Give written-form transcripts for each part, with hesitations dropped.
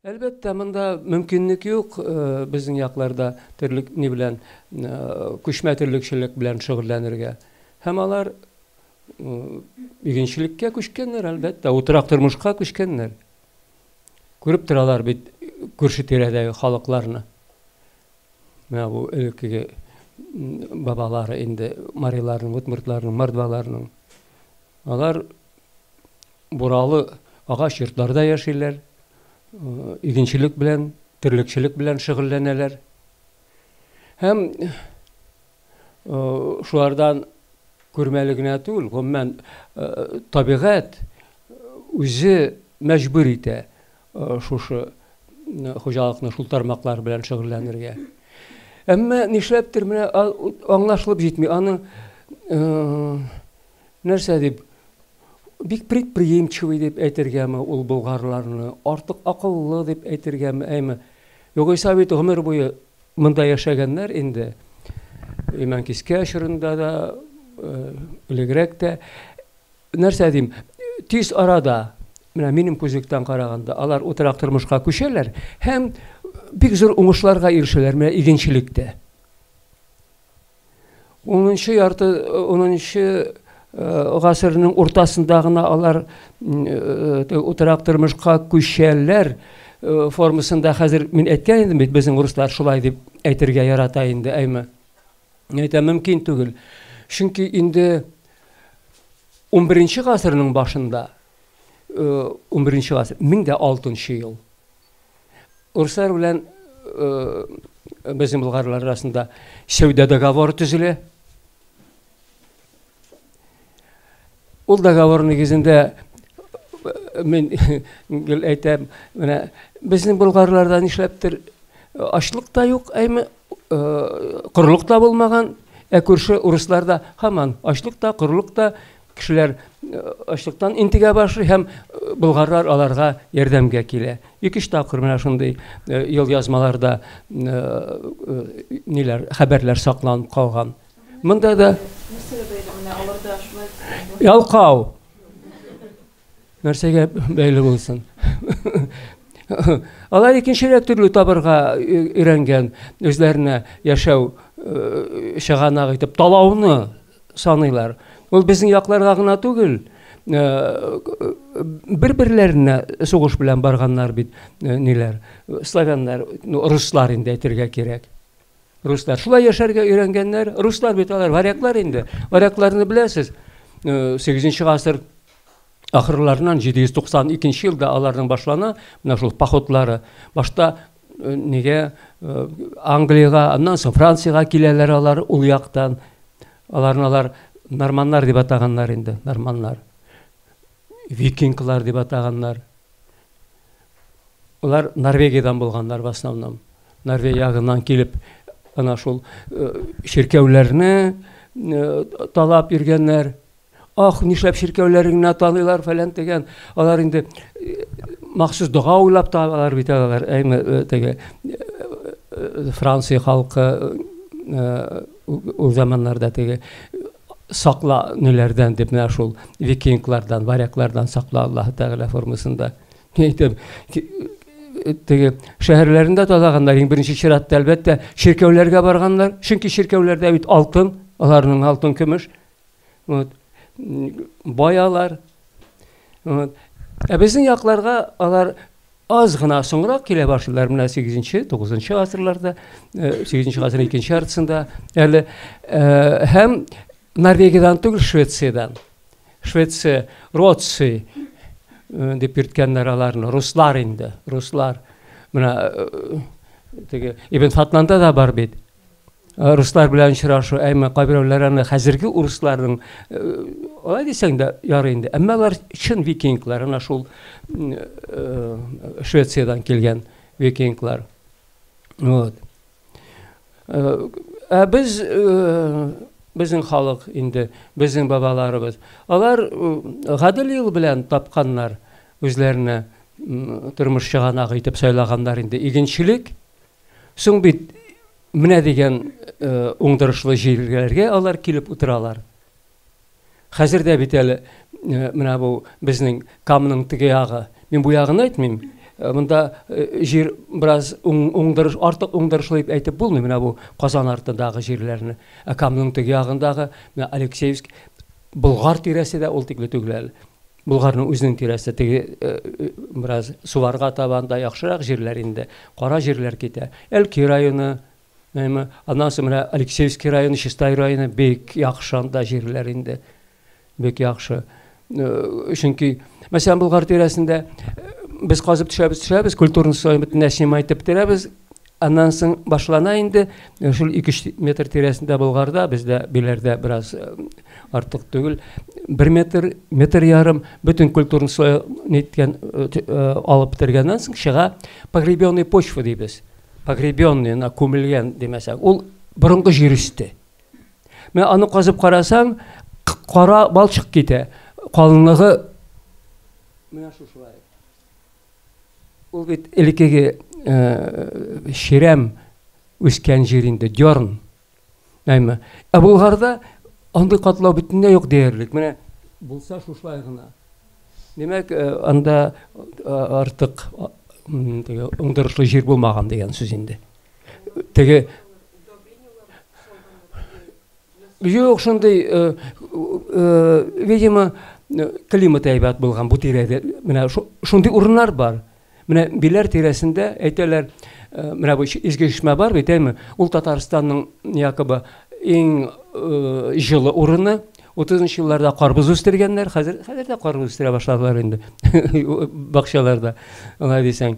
Әлбәттә, монда мөмкинлек юк безнең якларда терлек ни белән, күчмә терлекчелек белән шөгыльләнергә. Һәм алар игенчелеккә күчкәннәр, әлбәттә, утрак тормышка күчкәннәр. Күреп торалар бит күрше тирәдәге халыкларны. Менә бу элеккеге бабалары инде мариларның, удмуртларның, мордваларның. Алар буралы агач йортларда яшиләр, игенчелек белән, терлекчелек белән шөгыльләнәләр. Һәм шулардан күрмәле генә түгел, гомумән, табигать үзе мәҗбүр итә шушы хуҗалыкны шул тармаклар белән шөгыльләнергә. Әмма нишләптер менә аңлашылып җитми. Аның нәрсә дип бик предприимчивый дип әйтергәме ул болгарларны, артык акыллы дип әйтергәме, әйме. Югыйсә бит гомер буе монда яшәгәннәр инде. Имәнкискә чорында да, элегрәк тә. Нәрсә дим, тиз арада, менә минем күзлектән караганда, алар утрак тормышка күчәләр һәм бик зур уңышларга ирешәләр менә игенчелектә. Унынчы ярты, унынчы гасырның уртасында гына алар утрак тормышка күчәләр формасында хәзер мин әйткән идем бит, безнең урыслар шулай дип әйтергә ярата инде, әйме. Әйтә мөмкин түгел. Чөнки инде 11 гасырның башында, 11 гасыр, 1006 ел. Урыслар белән безнең болгарлар арасында сәүдә договоры төзелә. Ул договор нигезендә мин гел әйтәм, менә безнең болгарларда нишләптер ачлык та юк, әйме корылык та булмаган, ә күрше урысларда һаман ачлык та, корылык та, кешеләр ачлыктан интегә башлый һәм болгарлар аларга ярдәмгә килә. Ике-өч тапкыр менә шундый елъязмаларда ниләр, хәбәрләр сакланып калган. Монда да Нәрсәгә бәйле менә аларда шулай? Ялкау. Нәрсәгә бәйле булсын? Алар икенчерәк төрле табырга өйрәнгән, үзләренә яшәү чыганагы итеп талауны саныйлар. Ул безнең якларга гына түгел, бер-берләренә сугыш белән барганнар бит, ниләр, славяннар, руслар инде әйтергә кирәк. Руслар шулай яшәргә өйрәнгәннәр. Руслар бит алар варяглар инде. Варягларны беләсез. 8 гасыр ахырларыннан 792 елда аларның башлана менә шул походлары. Башта нигә Англиягә, аннан соң Франциягә киләләр алар ул яктан. Аларны алар норманнар дип атаганнар инде, норманнар. Викинглар дип атаганнар. Алар Норвегиядән булганнар в основном. Норвегия ягыннан килеп, ана шул чиркәүләрне талап йөргәннәр. Ах, нишләп чиркәүләрен генә таныйлар, фәлән дигән. Алар инде махсус дога уйлап табалар бит алар. Әйме теге Франция халкы ул заманнарда теге сакла ниләрдән дип менә шул викинглардан, варяглардан сакла Аллаһ Тәгалә формасында. Әйтәм, теге шәһәрләрендә талаганнар, иң беренче чиратта, әлбәттә, чиркәүләргә барганнар. Чөнки чиркәүләрдә бит алтын, аларның алтын көмеш. Вот. Баялар. Вот. Ә безнең якларга алар аз гына соңрак килә башлыйлар, менә 8-нче, 9-нчы гасырларда, 8-нче гасырның икенче яртысында әле. Һәм Норвегиядән түгел, Швециядән. Швеция, Ротси дип йөрткәннәр аларны, руслар инде, руслар. Менә теге Ибн Фатланда да бар бит. Руслар белән очрашу, әмма кайберәүләр аны хәзерге урысларның алай дисәң дә ярый инде. Әмма алар чын викинглар, ана шул Швециядән килгән викинглар. Вот. Ә без безнең халык инде, безнең бабаларыбыз, алар гадел юл белән тапканнар үзләренә тормыш чыганагы итеп сайлаганнар инде игенчелек. Соң бит менә дигән уңдырышлы җирләргә алар килеп утыралар. Хәзер дә бит әле менә бу безнең Камның теге ягы. Мин бу ягын әйтмим. Монда җир бераз уңдырыш, артык уңдырышлы дип әйтеп булмый, менә бу Казан артындагы җирләрне. Ә Камның теге ягындагы, менә Алексеевск, Болгар тирәсе дә ул тикле түгел әле. Болгарның үзенең тирәсе теге бераз Суварга таба анда яхшырак җирләр инде, кара җирләр китә. Әлки районы, әйме, аннан соң менә Алексеевский районы, Чистай районы бик яхшы анда җирләр инде. Бик яхшы. Чөнки, мәсәлән, Болгар тирәсендә без казып төшәбез, төшәбез, культурный слой бөтенләй снимать итеп бетерәбез. Аннан соң башлана инде, шул 2-3 метр тирәсендә Болгарда, бездә Биләрдә бераз артык түгел, 1 метр, метр ярым бөтен культурный слой ниткән алып бетергәннән соң чыга погребенный почва дибез. Погребенный, на күмелгән димәсәк, ул борынгы җир өсте. Менә аны казып карасаң, кара балчык китә. Калынлыгы менә шушылай. Ул бит элеккеге чирәм үскән җир инде, дерн. Әйме. Ә Болгарда андый катлау бөтенләй юк диярлек. Менә булса шушылай гына. Димәк, анда артык теге уңдырышлы җир булмаган дигән сүз инде. Теге Юк, шундый, видимо, климат әйбәт булган бу тирәдә. Менә шундый урыннар бар. Менә Биләр тирәсендә әйтәләр, менә бу Изге Чишмә бар бит, әйме? Ул Татарстанның якобы иң җылы урыны. 30 елларда карбыз үстергәннәр, хәзер хәзер дә карбыз үстерә башладылар инде бакчаларда. Алай дисәң.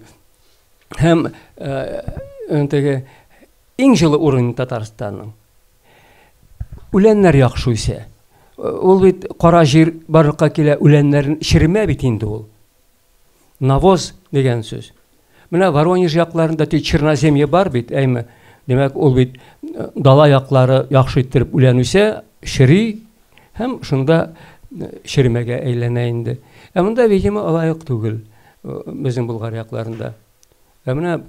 Һәм теге иң җылы урын Татарстанның. Үләннәр яхшы үсә. Ул бит кара җир барлыкка килә, үләннәрен черемә бит инде ул. Навоз дигән сүз. Менә Воронеж якларында ти черноземье бар бит, әйме? Димәк, ул бит дала яклары яхшы иттереп үлән үсә, чери һәм шунда черемәгә әйләнә инде. Ә монда, видимо, алай ук түгел безнең Болгар якларында. Ә менә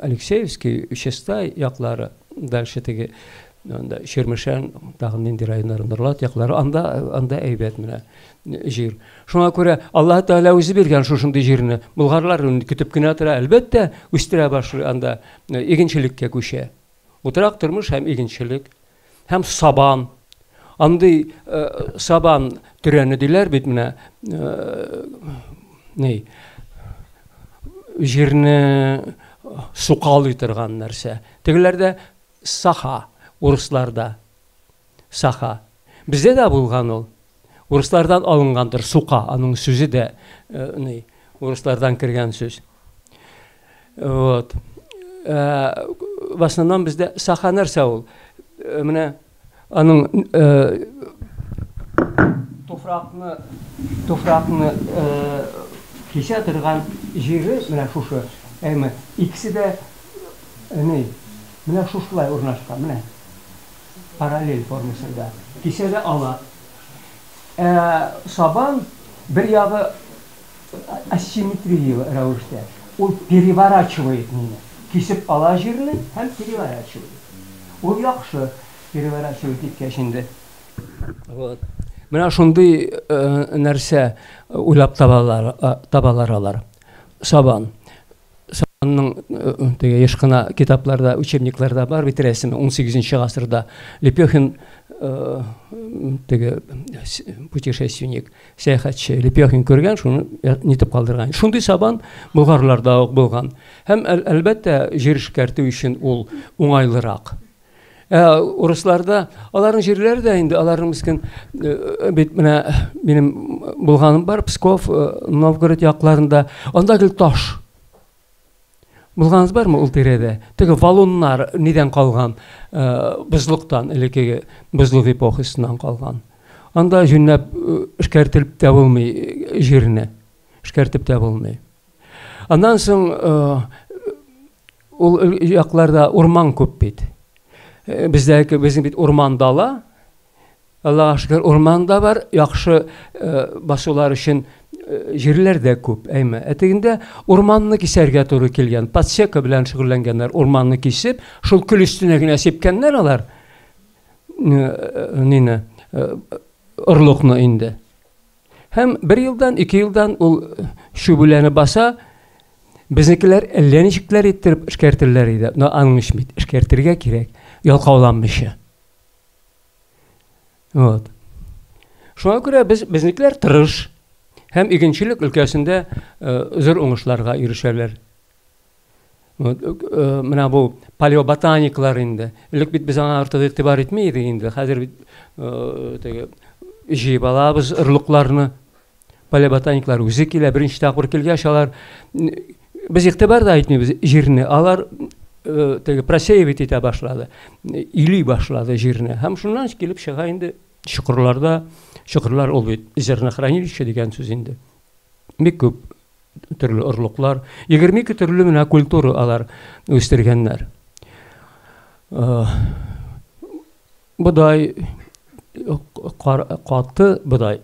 Алексеевский, Чистай яклары, дальше теге анда Чирмешән, тагын нинди районнар, Нурлат яклары, анда анда әйбәт менә җир. Шуңа күрә Аллаһ Тәгалә үзе биргән шушындый җирне. Болгарлар көтеп кенә тора, әлбәттә, үстерә башлый анда, игенчелеккә күчә. Утрак тормыш һәм игенчелек. Һәм сабан. Андый сабан төрәне диләр бит менә ни җирне сукалый торган нәрсә. Тегеләрдә саха, урысларда саха. Бездә дә булган ул. Урыслардан алынгандыр сука, аның сүзе дә ни урыслардан кергән сүз. Вот. В основном бездә саха нәрсә ул? Менә аның туфракны туфракны кисә торган җире менә шушы. Әйме, икесе дә ни, менә шушылай урнашкан, менә параллель формасында. Кисә дә ала. Ә сабан бер ягы асимметрияле рәвештә, ул переворачивает мине, кисеп ала җирне һәм переворачивает. Ул яхшы переворачивать иткәч инде. Вот. Менә шундый нәрсә уйлап табалар, табалар алар. Сабан. Сабанның теге еш кына китапларда, учебникларда бар бит рәсеме 18 гасырда. Лепехин теге путешественник Сәяхәтче Лепехин күргән, шуны нитеп калдырган. Шундый сабан болгарларда ук булган. Һәм, әлбәттә, җир эшкәртү өчен ул уңайлырак. Ә урысларда аларның җирләре дә инде, аларның мескен бит менә минем булганым бар, Псков, Новгород якларында, анда гел таш. Булганыгыз бармы ул тирәдә? Теге валуннар нидән калган? Бозлыктан, элеккеге бозлык эпохасыннан калган. Анда җүнләп эшкәртелеп тә булмый җирне. Эшкәртеп тә булмый. Аннан соң ул якларда урман күп бит. Бездә безнең бит урман дала. Аллага шөкер, урман да бар, яхшы басулар өчен җирләр дә күп, әйме. Ә тегендә урманны кисәргә туры килгән, подсека белән шөгыльләнгәннәр, урманны кисеп, шул көл өстенә генә сипкәннәр алар нине, орлыкны инде. Һәм бер елдан, ике елдан ул чүп үләне баса, Безнекеләр әллә ничекләр иттереп эшкәртерләр иде. Но аның өчен бит эшкәртергә кирәк, ялкауланмыйча. Вот. Шуңа күрә без безнекеләр тырыш һәм игенчелек өлкәсендә зур уңышларга ирешәләр. Вот, менә бу палеоботаниклар инде. Элек бит без аңа артык игътибар итми идек инде. Хәзер бит теге җыеп алабыз орлыкларны. Палеоботаниклар үзе килә, беренче тапкыр килгәч, алар без игътибар да итмибез җирне. Алар теге просеивать итә башлады, или башлады җирне. Һәм шуннан килеп чыга инде чокырларда, чокырлар ул бит зернохранилище дигән сүз инде. Бик күп төрле орлыклар, 22 төрле менә культура алар үстергәннәр. Бодай, каты бодай,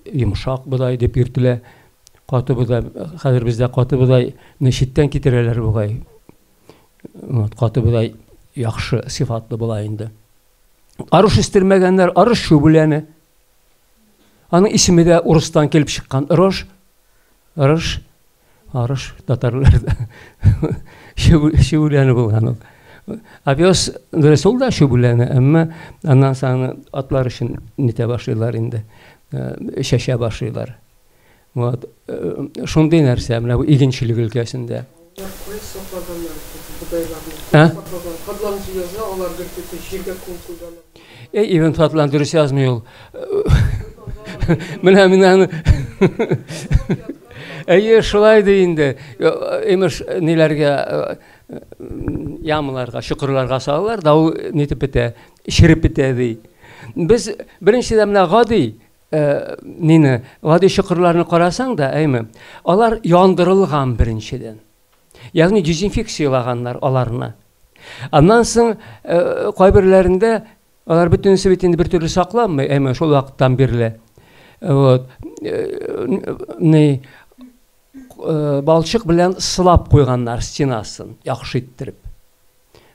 йомшак бодай дип йөртелә. Каты бодай, хәзер бездә каты бодайны читтән китерәләр бугай. Вот, каты бодай яхшы сыйфатлы була инде. Арыш үстермәгәннәр, арыш шүбүләне. Аның исеме дә урыстан килеп чыккан. Рож, арыш, Арыш татарларда шүбүләне булган ул. Овес, дөрес, ул да шүбүләне, әмма аннан соң аны атлар өчен нитә башлыйлар инде, чәчә башлыйлар. Вот. Шундый нәрсә, менә бу игенчелек өлкәсендә. Кул саклаганнар, бодайларны. Кул саклаган. Фадлан яза, алар гел җиргә кул куйганнар. Эй, Ибн Фадлан дөрес язмый ул. Менә мин аны Әйе, шулай ди инде. Имеш, ниләргә ямаларга, чокырларга салалар да ул нитеп бетә, череп бетә ди. Без беренчедән менә гади нине, гади чокырларны карасаң да, әйме, алар яндырылган беренчедән. Ягъни дезинфекциялаганнар аларны. Аннан соң кайберләрендә алар бөтенесе бит инде бер төрле сакланмый, әмма шул вакыттан бирле. Вот. Ни балчык белән сылап куйганнар стенасын, яхшы иттереп.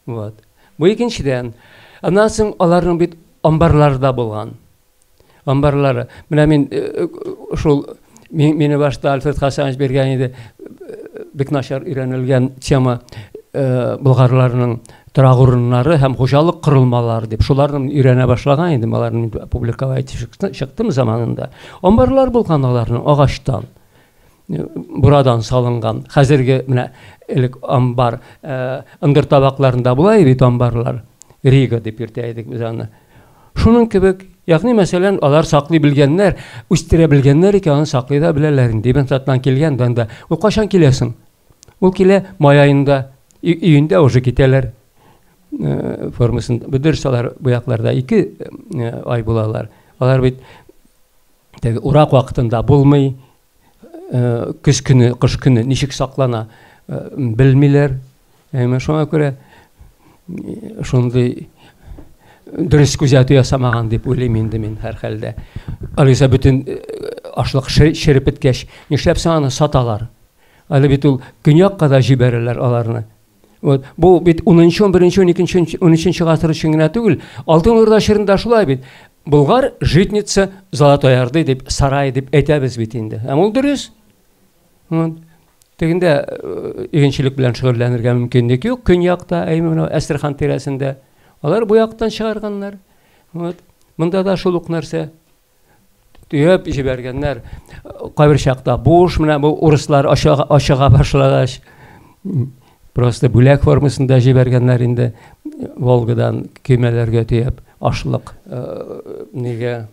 Вот. Бу икенчедән. Аннан соң аларның бит амбарлары да булган. Амбарлары. Менә мин шул мине башта Альфред Хасанович биргән иде, бик начар өйрәнелгән тема болгарларның торак урыннары һәм хуҗалык корылмалары дип. Шуларны өйрәнә башлаган идем, аларны публиковать чыктым заманында. Амбарлар булган аларның агачтан, бурадан салынган. Хәзерге менә элек амбар, ындыр табакларында була бит амбарлар. Рига дип йөртә идек без аны. Шуның кебек, ягъни мәсәлән, алар саклый белгәннәр, үстерә белгәннәр икән, аны саклый да беләләр инде. Ибн Фадлан килгән дә анда. Ул кайчан киләсең? Ул килә май аенда, июньдә уже китәләр. Формасын. Дөрес, алар бу якларда 2 ай булалар. Алар бит теге урак вакытында булмый, көз көне, кыш көне ничек саклана белмиләр. Әмма шуңа күрә шундый дөрес күзәтү ясамаган дип уйлыйм инде мин һәрхәлдә. Алайса бөтен ашлык череп беткәч, нишләп соң аны саталар? Әле бит ул көньякка да җибәрәләр аларны. Вот. Бу бит 10, 11, 12, 13 гасыр өчен генә түгел, Алтын Урда чорында шулай бит. Болгар житница Золотой Орды дип, сарай дип әйтәбез бит инде. Һәм ул дөрес. Вот. Тегендә игенчелек белән шөгыльләнергә мөмкинлек юк, көньякта, әйме менә Әстерхан тирәсендә. Алар бу яктан чыгарганнар. Вот. Монда да шул ук нәрсә. Төяп җибәргәннәр. Кайбер чакта буш, менә бу урыслар ашыга башлагач, просто бүләк формасында җибәргәннәр инде Волгадан көймәләргә төяп ашлык. Нигә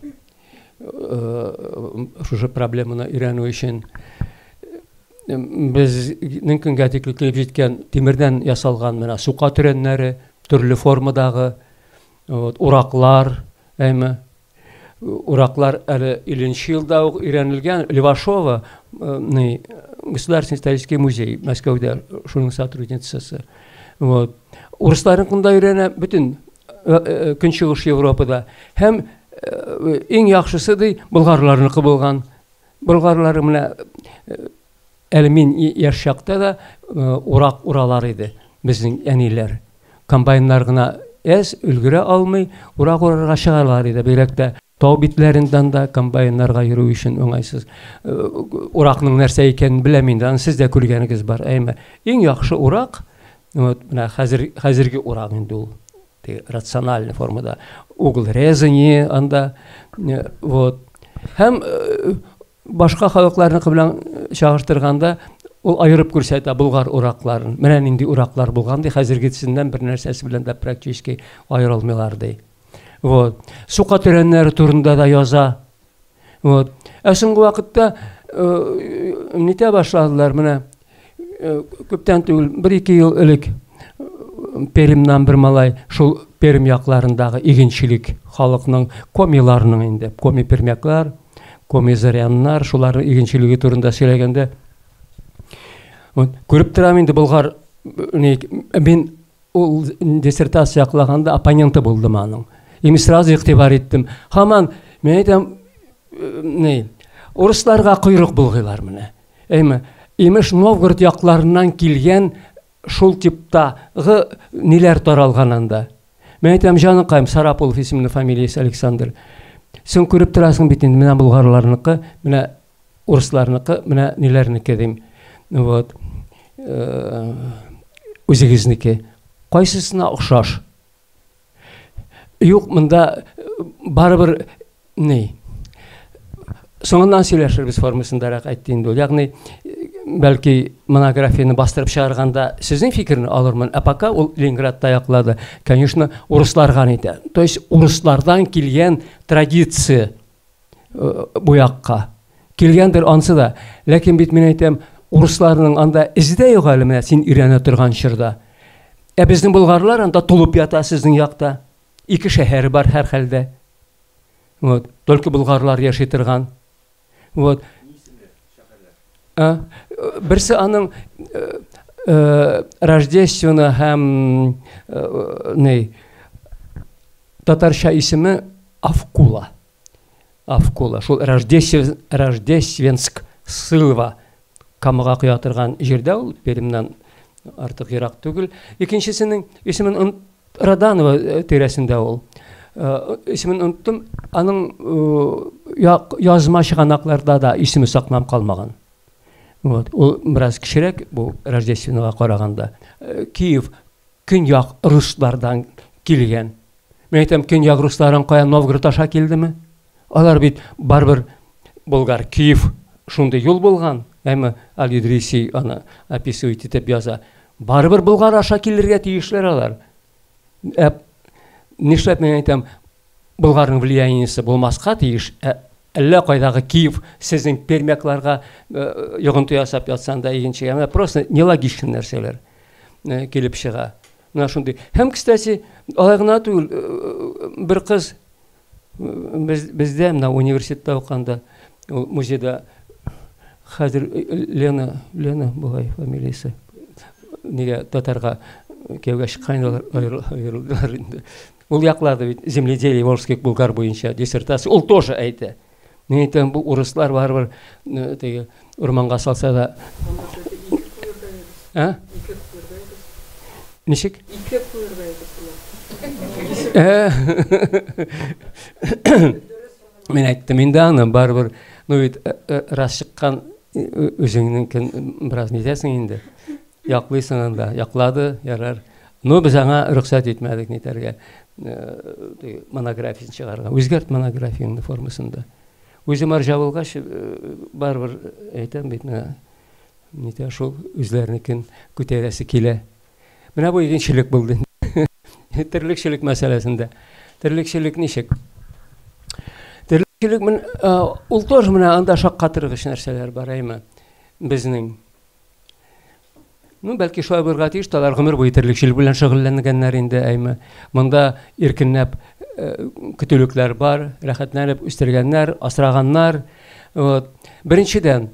шушы проблеманы өйрәнү өчен безнең көнгә тикле килеп җиткән тимердән ясалган менә сука төрәннәре, төрле формадагы, вот, ураклар, әйме, ураклар әле 50 елда ук өйрәнелгән. Левашова, Государственный исторический музей Мәскәүдә, шуның сотрудницасы. Вот. Урысларныкын да өйрәнә бөтен Көнчыгыш Европада. Һәм иң яхшысы ди болгарларныкы булган. Болгарлары менә әле мин яшь чакта да урак уралар иде безнең әниләр. Комбайннар гына әз өлгерә алмый, урак урарга чыгалар иде бигрәк тә. Тау битләрендә анда комбайннарга йөрү өчен уңайсыз. Уракның нәрсә икәнен беләм инде, аны сез дә күргәнегез бар, әйме. Иң яхшы урак, вот менә хәзер хәзерге урак инде ул. Теге рациональный формада. Угол резания анда, вот. Һәм башка халыкларныкы белән чагыштырганда ул аерып күрсәтә болгар уракларын. Менә нинди ураклар булган ди, хәзергесеннән бер нәрсәсе белән дә практически аерылмыйлар ди. Вот. Сука төрәннәре турында да яза. Вот. Ә соңгы вакытта нитә башладылар менә күптән түгел, бер-ике ел элек Пермьнан бер малай шул Пермь якларындагы игенчелек халыкның комиларның инде, коми-пермяклар, коми-зыряннар, шуларның игенчелеге турында сөйләгәндә, вот, күреп торам инде болгар мин ул диссертация яклаганда оппоненты булдым аның. И мин сразу игътибар иттем. Һаман, мин әйтәм, ни, урысларга койрык болгыйлар менә. Әйме, имеш Новгород якларыннан килгән шул типтагы ниләр таралган анда. Мин әйтәм, җаныкаем, Сарапулов исемле фамилиясе Александр. Син күреп торасың бит инде, менә болгарларныкы, менә урысларныкы, менә ниләрнеке дим. Вот. Үзегезнеке. Кайсысына охшаш? Юк, монда барыбер ни? Соңыннан сөйләшербез формасындарак әйтте инде ул. Ягъни, бәлки монографияне бастырып чыгарганда сезнең фикерне алырмын, ә пока ул Ленинградта яклады. Конечно, урысларга нитә. То есть урыслардан килгән традиция бу якка. Килгәндер ансы да. Ләкин бит мин әйтәм, урысларның анда эзе дә юк әле менә син өйрәнә торган чорда. Ә безнең болгарлар анда тулып ята сезнең якта. Ике шәһәр бар һәрхәлдә. Вот, только болгарлар яши торган. Вот. А, берсе аның Рождествено һәм ни татарча исеме Авкула. Авкула. Шул Рождественск Сылва Камага коя торган җирдә ул, Пермьнән артык ерак түгел. Икенчесенең исемен Роданова тирәсендә ул. Исемен оныттым. Аның язма чыганакларда да исеме сакланып калмаган. Вот. Ул бераз кечерәк бу Рождественога караганда. Киев көньяк руслардан килгән. Мин әйтәм, көньяк русларын кая Новгород аша килдеме? Алар бит барыбер Болгар, Киев шундый юл булган, әмма Аль-Идриси аны описывать итеп яза. Барыбер Болгар аша килергә тиешләр алар. Ә нишләп мин әйтәм, Болгарның влияниесе булмаска тиеш, ә әллә кайдагы Киев сезнең пермякларга йогынты ясап ятсан да игенчегә, менә просто нелогичный нәрсәләр килеп чыга. Менә шундый. Һәм, кстати, алай гына түгел, бер кыз Без, бездә менә университетта укыганда ул музейда хәзер Лена, Лена бугай фамилиясе. Нигә татарга кияүгә чыккан алар аерылдылар инде. Ул яклады бит земледелие волжских булгар буенча диссертация. Ул тоже әйтә. Мин әйтәм, бу урыслар барыбер теге урманга салса да. А? Ничек? Ике куерга Мин әйттем инде аны, барыбер, ну бит рас чыккан үзеңнекен бераз нитәсең инде. Яклыйсың анда. Яклады, ярар. Ну, без аңа рөхсәт итмәдек нитәргә, монографиясен чыгарырга. Үзгәрт монографияңне формасында. Үзе марҗа булгач, барыбер әйтәм бит, менә нитә шул үзләренекен күтәрәсе килә. Менә бу игенчелек булды. Терлекчелек мәсьәләсендә. Терлекчелек ничек? Терлекчелек мен, ул тоже менә анда шаккатыргыч нәрсәләр бар, әйме? Безнең. Ну, бәлки шулай булырга тиеш, алар гомер буе терлекчелек белән шөгыльләнгәннәр инде, әйме. Монда иркенләп көтүлекләр бар, рәхәтләнеп үстергәннәр, асраганнар. Вот. Беренчедән,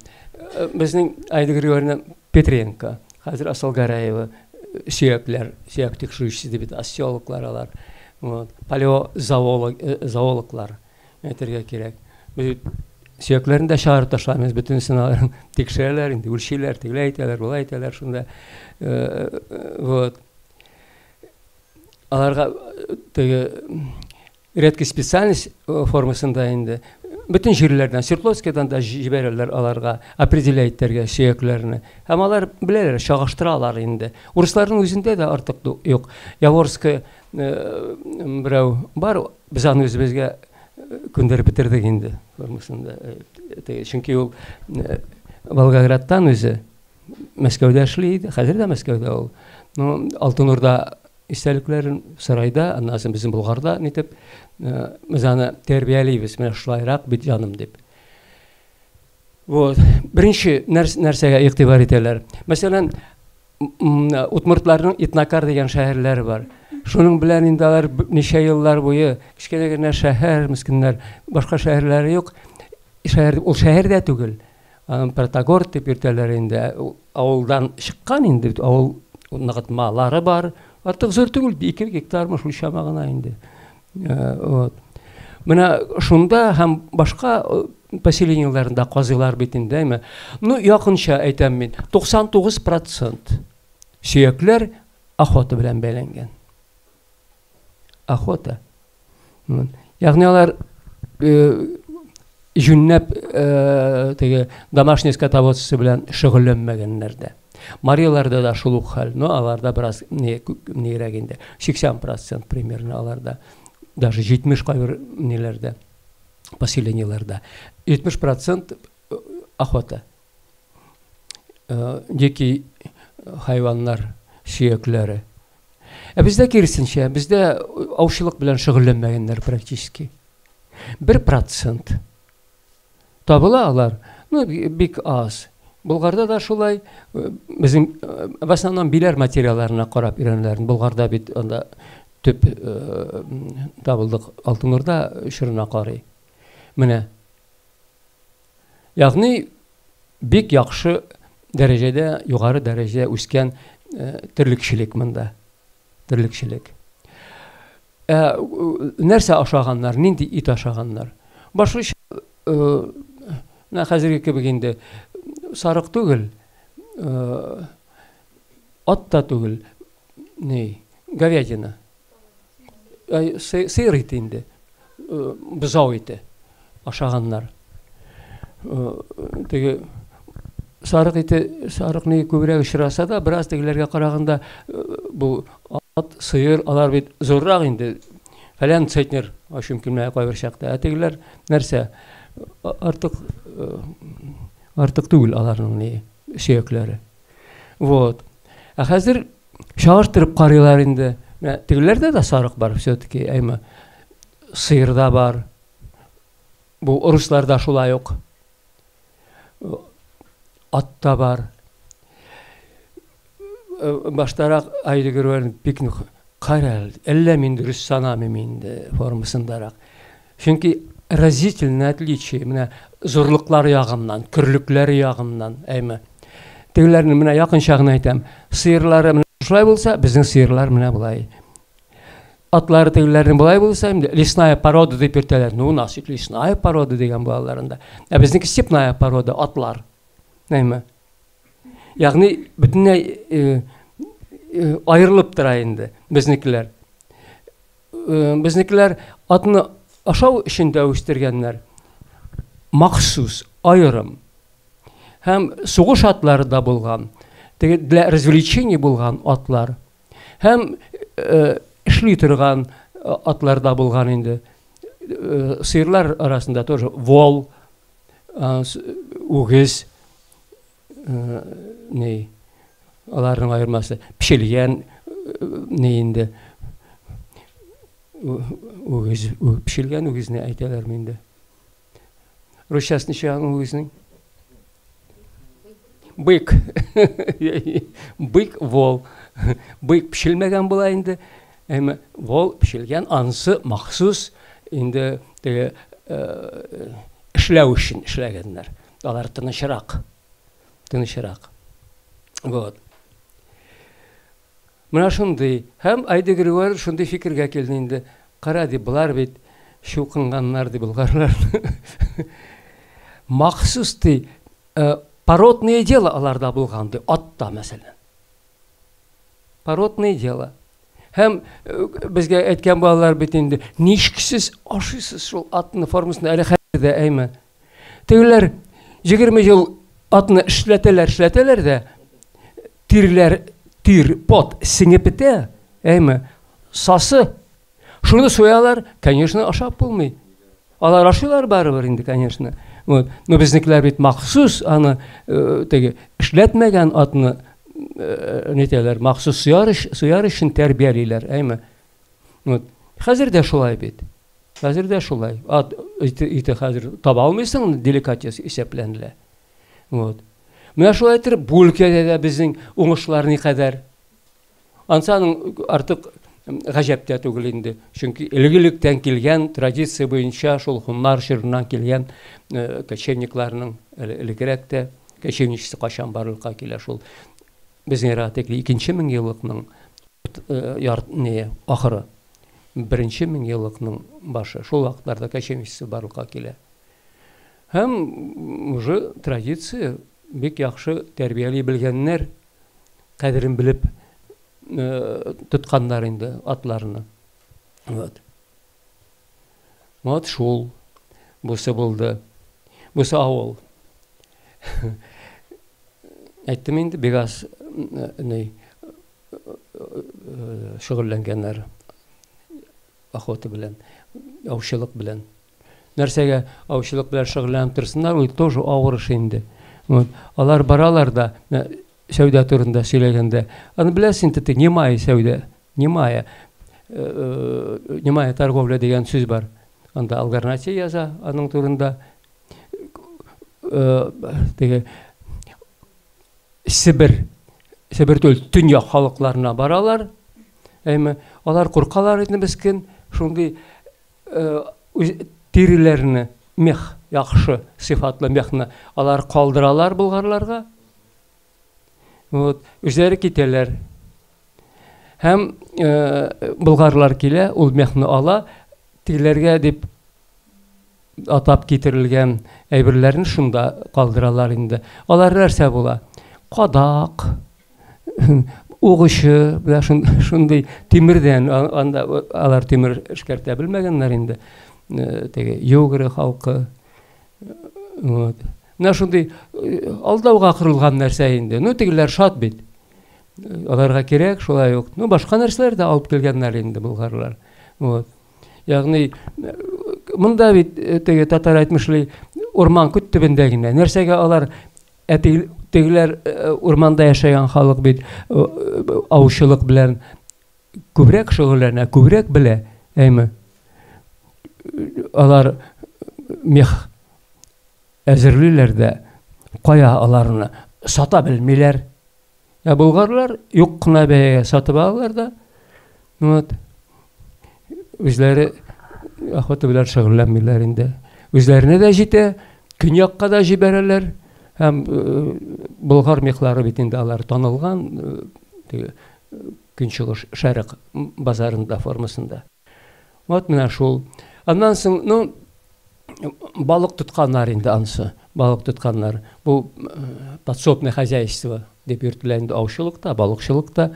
безнең Аида Григорьевна Петренко, хәзер Асылгәрәева, сөякләр, сөяк тикшерүчесе дип бит, остеологлар алар. Вот. Палеозоолог, зоологлар әйтергә кирәк. Без бит сөякләрен дә чыгарып ташламыйбыз, бөтенесен алар тикшерәләр инде, үлчиләр, тегеләй әйтәләр, болай әйтәләр шунда. Вот. Аларга теге Редкий специальность формасында инде. Бөтен җирләрдән, Свердловскийдан да җибәрәләр аларга определять итәргә сөякләрне. Һәм алар беләләр, чагыштыралар инде. Урысларның үзендә дә артык юк. Яворская берәү бар, без аны үзебезгә күндереп бетердек инде формасында. Чөнки ул Волгоградтан үзе Мәскәүдә эшли иде, хәзер дә Мәскәүдә ул. Ну, Алтын Урда истәлекләрен сарайда, аннан соң безнең Болгарда нитеп, без аны тәрбиялибез, менә шулайрак бит җаным дип. Вот. Беренче нәрсәгә игътибар итәләр. Мәсәлән, удмуртларның Итнакар дигән шәһәрләре бар. Шуның белән инде алар ничә еллар буе кечкенә генә шәһәр, мескеннәр, башка шәһәрләре юк. Шәһәр, ул шәһәр дә түгел. Аны Протогор дип йөртәләр инде. Авылдан чыккан инде, авыл ныгытмалары бар. Артык зур түгел, 2 гектармы шул чама гына инде. Вот. Менә шунда һәм башка поселениеләрендә казыйлар бит инде, әйме? Ну, якынча әйтәм мин, 99% сөякләр охота белән бәйләнгән. Охота. Ягъни алар җүнләп теге домашний скотоводство белән шөгыльләнмәгәннәр дә. Мариларда да шул ук хәл, но аларда бераз нирәк инде. 80% примерно аларда. Даже 70 кайбер ниләрдә, поселениеләрдә. 70% охота. Дикий хайваннар сөякләре. Ә бездә киресенчә, бездә аучылык белән шөгыльләнмәгәннәр практически. 1% табыла алар, ну, бик аз. Болгарда да шулай, безнең в основном Биләр материалларына карап өйрәнәләр. Болгарда бит анда төп табылдык Алтын Урда чорына карый. Менә. Ягъни бик яхшы дәрәҗәдә, югары дәрәҗәдә үскән терлекчелек монда. Терлекчелек. Ә нәрсә ашаганнар, нинди ит ашаганнар? Башлыча, менә хәзерге кебек инде сарык түгел, ат та түгел, ни, говядина. Сыер ите инде, бозау ите ашаганнар. Теге сарык ите, сарык ни күбрәк очраса да, бераз тегеләргә караганда бу ат, сыер, алар бит зуррак инде. Фәлән центнер ашым килмәгә кайбер чакта. Ә тегеләр нәрсә? Артык артык түгел аларның ни сөякләре. Вот. Ә хәзер чагыштырып карыйлар инде. Менә тегеләрдә дә сарык бар все-таки, әйме. Сыер да бар. Бу русларда шулай ук. Ат та бар. Баштарак Айда Гөрвән бик нык кара, әллә мин дөрес санамыйм инде формасындарак. Чөнки разительное отличие, менә зурлыклар ягыннан, көрлекләре ягыннан, әйме. Тегеләрне менә якынча гына әйтәм. Сыерлары менә шулай булса, безнең сыерлар менә болай. Атлары тегеләрнең болай булса, инде лесная порода дип йөртәләр. Ну, у нас лесная порода дигән булаларында. Ә безнеке степная порода атлар. Әйме. Ягъни бөтенләй аерылып тора инде безнекеләр. Безнекеләр атны ашау өчен дә үстергәннәр. Махсус, аерым. Һәм сугыш атлары да булган. Теге для развлечений булган атлар. Һәм эшли торган атлар да булган инде. Сыерлар арасында тоже вол, үгез, ни, аларның аермасы пешелгән ни инде үгез, пешелгән үгезне әйтәләрме инде? Русчасы ничә аның үгезнең? Бык. Бык вол. Бык пешелмәгән була инде. Әмма вол пешелгән, анысы махсус инде теге эшләү өчен эшләгәннәр. Алар тынычрак. Тынычрак. Вот. Менә шундый. Һәм Айда Григорьев шундый фикергә килде инде. Кара ди, болар бит чукынганнар ди болгарлар. Махсус ди, породное дело аларда булган ди, атта мәсәлән. Породное дело. Һәм безгә әйткән балалар бит инде, ничек сез ашыйсыз шул атны формасында әле хәзер дә, әйме? Тегеләр 20 ел атны эшләтәләр, эшләтәләр дә, тирләр, тир, пот сеңеп бетә, әйме? Сасы. Шуны суялар, конечно, ашап булмый. Алар ашыйлар барыбер инде, конечно. Вот. Но безнекеләр бит махсус аны теге эшләтмәгән атны нитәләр, махсус суяр, суяр өчен тәрбиялиләр, әйме? Вот. Хәзер дә шулай бит. Хәзер дә шулай. Ат ите хәзер таба алмыйсың, деликатес исәпләнелә. Вот. Менә шулай итеп, бу өлкәдә дә безнең уңышлар никадәр. Ансы аның артык гаҗәп тә түгел инде. Чөнки элек-электән килгән традиция буенча шул һуннар чорыннан килгән кочевникларның элегрәк тә кочевничество кайчан барлыкка килә, шул безнең эрага тикле икенче меңьеллыкның ахыры, беренче меңьеллыкның башы, шул вакытларда кочевничество барлыкка килә. Һәм уже традиция бик яхшы тәрбияли белгәннәр, кадерен белеп тотканнар инде атларны. Вот. Вот шул. Бусы булды. Бусы авыл. Әйттем инде, бик аз ни шөгыльләнгәннәр охота белән, аучылык белән. Нәрсәгә аучылык белән шөгыльләнеп торсыннар, ул тоже авыр эш инде. Вот. Алар баралар да, сәүдә турында сөйләгәндә, аны беләсең инде, немая сәүдә, немая, немая торговля дигән сүз бар. Анда Алгарнати яза аның турында. Теге Себер, Себер түгел, төньяк халыкларына баралар. Әйме, алар куркалар инде мескен, шундый тиреләрне, мех, яхшы сыйфатлы мехны алар калдыралар болгарларга. Вот, үзләре китәләр. Һәм болгарлар килә, ул мехны ала, тегеләргә дип атап китерелгән әйберләрне шунда калдыралар инде. Алар нәрсә була? Кадак, угычы, менә шундый тимердән, анда алар тимер эшкәртә белмәгәннәр инде. Теге югры халкы. Вот. Менә шундый алдауга корылган нәрсә инде. Ну, тегеләр шат бит. Аларга кирәк шулай ук. Ну, башка нәрсәләр дә алып килгәннәр инде болгарлар. Вот. Ягъни монда бит теге татар әйтмешли урман күт төбендә генә. Нәрсәгә алар тегеләр урманда яшәгән халык бит аучылык белән күбрәк шөгыльләнә, күбрәк белә, әйме? Алар мех әзерлиләр дә, кая аларны сата белмиләр. Ә болгарлар юк кына бәягә сатып алалар да, вот, үзләре охота белән шөгыльләнмиләр инде. Үзләренә дә җитә, көньякка да җибәрәләр. Һәм болгар мехлары бит инде алар танылган теге көнчыгыш шәрык базарында формасында. Вот менә шул. Аннан соң, ну, балык тотканнар инде ансы, балык тотканнар. Бу подсобное хозяйство дип йөртелә инде аучылык та, балыкчылык та.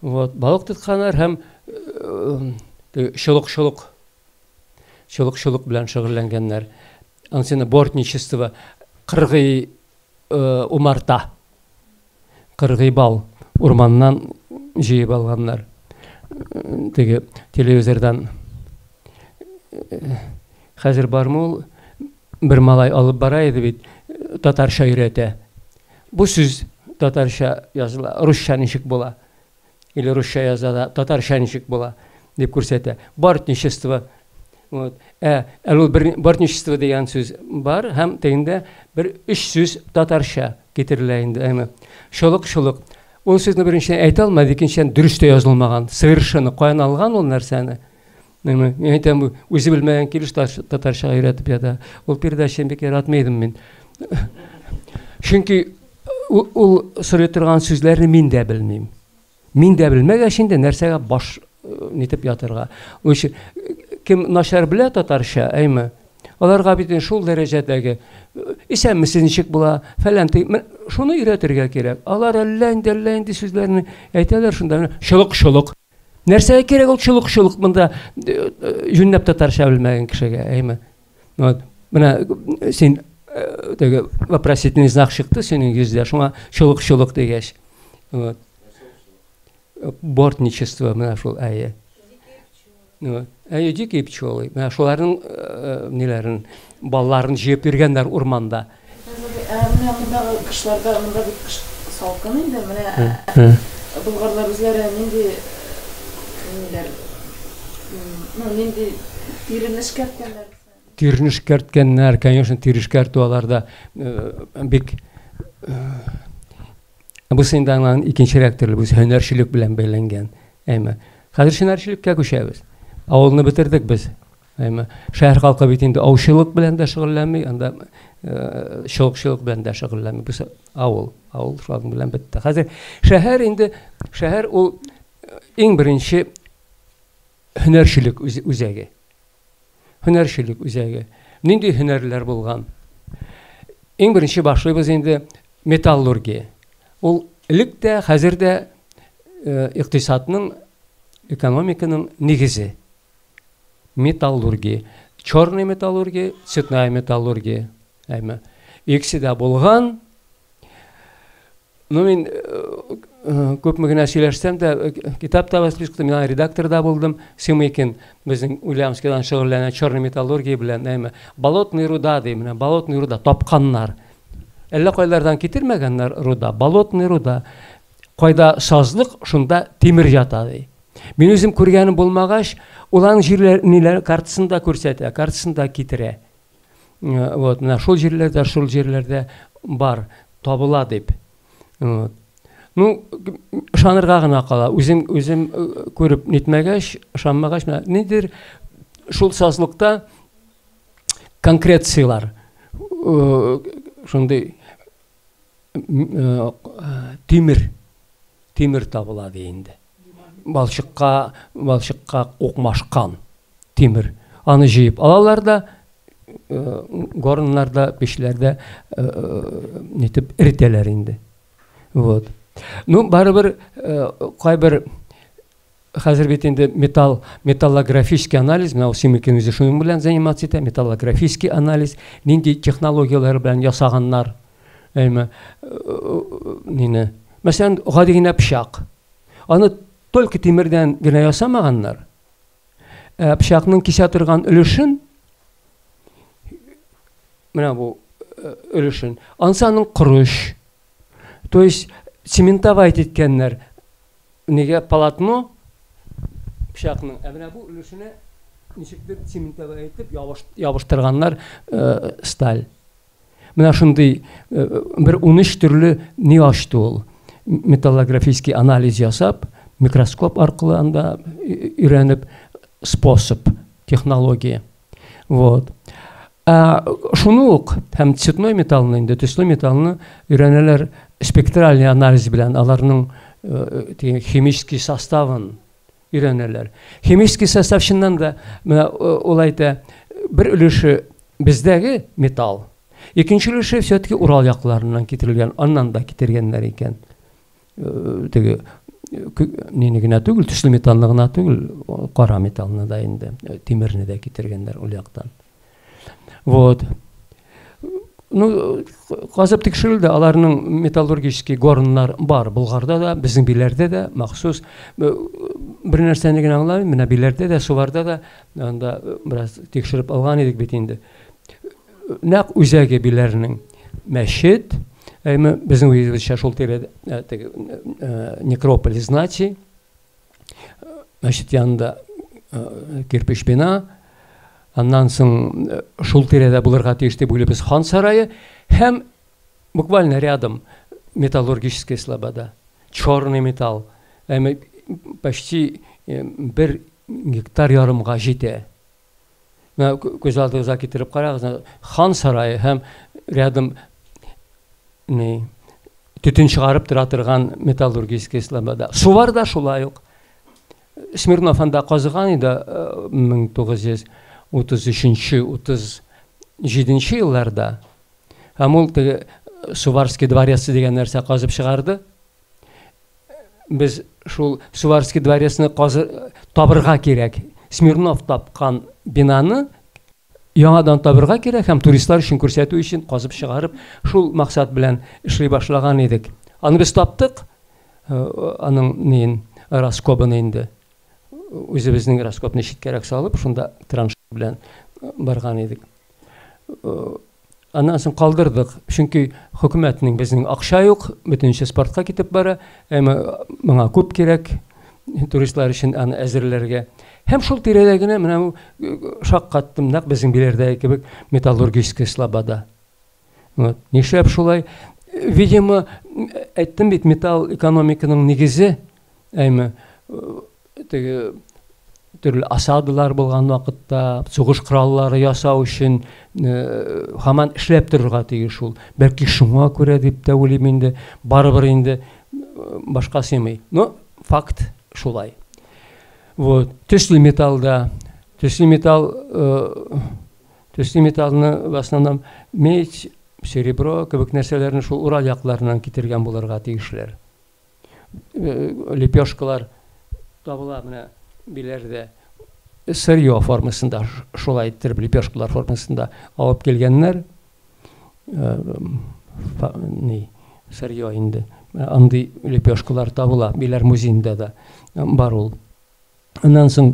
Вот, балык тотканнар һәм чолык-чолык, чолык-чолык белән шөгыльләнгәннәр. Ансыны бортничество, кыргый умарта, кыргый бал урманнан җыеп алганнар. Теге телевизордан хәзер бармы ул, бер малай алып бара иде бит, татарча өйрәтә. Бу сүз татарча языла, русча ничек була? Или русча яза да, татарча ничек була? Дип күрсәтә. Бортничество. Вот. Әле ул бер бортничество дигән сүз бар һәм тегендә бер өч сүз татарча китерелә инде. Әмма чолык-чолык. Ул сүзне беренчедән әйтә алмады, икенчедән дөрес тә язылмаган. Совершенно каян алган ул нәрсәне? Мин әйтәм, үзе белмәгән килеш татарча өйрәтеп ята. Ул передачаны бик яратмый идем мин. Чөнки ул сорый торган сүзләрне мин дә белмим. Мин дә белмәгәч инде нәрсәгә баш нитеп ятырга. Лучше кем начар белә татарча, әйме? Аларга бит шул дәрәҗәдәге исәнмесез ничек була, фәлән шуны өйрәтергә кирәк. Алар әллә инде, әллә инде сүзләрне әйтәләр шунда. Чолык-чолык. Нәрсәгә кирәк ул чолык-чолык монда җүнләп татарча белмәгән кешегә, әйме? Вот. Менә син теге вопросительный знак чыкты синең йөздә, шуңа чолык-чолык дигәч. Вот. Бортничество менә шул әйе. Ну, әйе, дикие пчелы. Менә шуларның ниләрен, балларын җыеп йөргәннәр урманда. Ә менә мондагы кышларда, монда бит кыш салкын инде, менә болгарлар үзләре нинди ниләр, ну, нинди тирене эшкәрткәннәр? Тирене эшкәрткәннәр, конечно, тире эшкәртү аларда бик. Бусы инде аның икенчерәк төрле, бусы һөнәрчелек белән бәйләнгән. Әйме. Хәзер һөнәрчелеккә күчәбез. Авылны бетердек без. Әйме. Шәһәр халкы бит инде аучылык белән дә шөгыльләнми, анда чолыкчылык белән дә шөгыльләнми. Бусы авыл, авыл шуның белән бетте. Хәзер шәһәр инде, шәһәр ул иң беренче һөнәрчелек үзәге. Һөнәрчелек үзәге. Нинди һөнәрләр булган? Иң беренче башлыйбыз инде металлургия. Ул элек тә, хәзер дә икътисадның, экономиканың нигезе. Металлургия. Черная металлургия, цветная металлургия. Әйме. Икесе дә булган. Ну, мин күпме генә сөйләшсәм дә, китап та басып чыкты, мин редактор да булдым. Сымыкин безнең Ульяновскидан шөгыльләнә черная металлургия белән, әйме. Болотный руда ди, менә болотный руда тапканнар. Әллә кайлардан китермәгәннәр руда, болотный руда. Кайда сазлык, шунда тимер ята ди. Мин үзем күргәнем булмагач, ул аның җирләр ниләр картасын да күрсәтә, картасын да китерә. Вот, менә шул җирләрдә, шул җирләрдә бар, табыла дип. Вот. Ну, ышанырга гына кала. Үзем үзем күреп нитмәгәч, ышанмагач, менә нидер шул сазлыкта конкрецияләр шундый тимер тимер табыла ди инде. Балчыкка балчыкка укмашкан тимер. Аны җыеп алалар да горннарда, печләрдә нитеп эретәләр инде. Вот. Ну, барыбер кайбер хәзер бит инде металл, металлографический анализ, менә ул Симыкин үзе шуның белән заниматься итә, металлографический анализ, нинди технологияләр белән ясаганнар, әйме, нине. Мәсәлән, гади генә пычак. Аны только тимердән генә ясамаганнар. Ә пычакның кисә торган өлешен, менә бу өлешен, ансы аның корыч. То есть цементовать иткәннәр. Нигә полотно пычакның, ә менә бу өлешенә ничектер цементовать итеп ябыштырганнар сталь. Менә шундый бер 13 төрле ни ачты ул. Металлографический анализ ясап, микроскоп аркылы анда өйрәнеп, способ, технология. Вот. Ә шуны ук һәм цветной металлны инде, төсле металлны өйрәнәләр спектральный анализ белән, аларның химический составын өйрәнәләр. Химический состав чыннан да, менә ул әйтә, бер өлеше бездәге металл, икенче өлеше все-таки Урал якларыннан китерелгән, аннан да китергәннәр икән. Теге нине генә түгел, төсле металлны гына түгел, кара металлны да инде, тимерне дә китергәннәр ул яктан. Вот. Ну, казып тикшерелде, аларның металлургический горннар бар. Болгарда да, безнең Биләрдә дә махсус. Бер нәрсәне генә аңламыйм, менә Биләрдә дә, Суварда да анда бераз тикшереп алган идек бит инде. Нәкъ үзәге Биләрнең мәчет, әйме безнең үзебезчә шул тирәдә теге некрополь знати, мәчет янында кирпеч бина, аннан соң шул тирәдә булырга тиеш дип уйлыйбыз хан сарае һәм буквально рядом металлургическая слобода, черный металл, әмма почти 1 гектар ярымга җитә. Менә күз алдыгызга китереп карагыз, хан сарае һәм рядом ни төтен чыгарып тора торган металлургическая слобода. Сувар да шулай ук. Смирнов анда казыган иде 1933-37 елларда. Һәм ул теге Суварский дворец дигән нәрсә казып чыгарды. Без шул Суварский дворецны табырга кирәк. Смирнов тапкан бинаны яңадан табырга кирәк һәм туристлар өчен күрсәтү өчен казып чыгарып, шул максат белән эшли башлаган идек. Аны без таптык, аның неен, раскобын инде. Үзебезнең раскопны читкәрәк салып, шунда транш белән барган идек. Аннан соң калдырдык, чөнки хөкүмәтнең безнең акча юк, бөтенесе спортка китеп бара, әмма моңа күп кирәк туристлар өчен аны әзерләргә. Һәм шул тирәдә генә менә бу шаккаттым, нәкъ безнең Биләрдәге кебек металлургическая слобода. Вот. Нишләп шулай? Видимо, әйттем бит, металл экономиканың нигезе, әйме, теге төрле осадалар булган вакытта, сугыш кораллары ясау өчен һаман эшләп торырга тиеш ул. Бәлки шуңа күрә дип тә уйлыйм инде, барыбер инде башка сыймый. Но факт шулай. Вот. Төсле металлда, төсле металл, төсле металлны в основном медь, серебро кебек нәрсәләрне шул Урал якларыннан китергән булырга тиешләр. Лепешкалар табыла менә Биләрдә. Сырье формасында, шулай иттереп лепешкалар формасында алып килгәннәр. Ни, сырье инде. Андый лепешкалар табыла. Биләр музеенда да бар ул. Аннан соң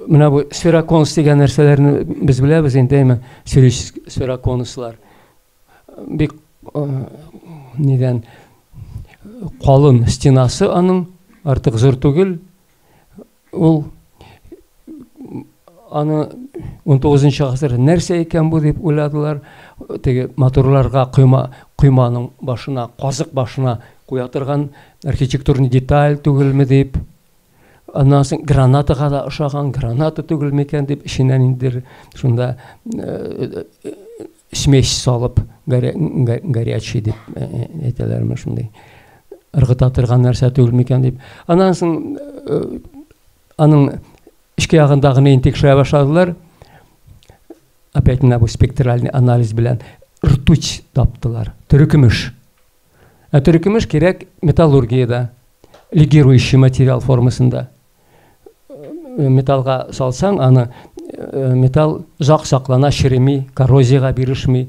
менә бу сфероконус дигән нәрсәләрне без беләбез инде, әйме, сфероконуслар. Бик нидән калын стенасы аның, артык зур түгел. Ул аны 19 гасыр нәрсә икән бу дип уйладылар. Теге моторларга койма, койманың башына, казык башына куя торган архитектурный деталь түгелме дип. Аннан соң гранатага да ошаган, граната түгел микән дип, эченә ниндидер шунда смесь салып, горячий дип әйтәләрме шундый. Ыргыта торган нәрсә түгел микән дип. Аннан соң аның эчке ягындагы нейн тикшерә башладылар. Опять менә бу спектральный анализ белән ртуть таптылар. Төрекөмеш. Ә төрекөмеш кирәк металлургиядә, легирующий материал формасында. Металлга салсаң, аны металл озак саклана, череми, коррозиягә бирешми,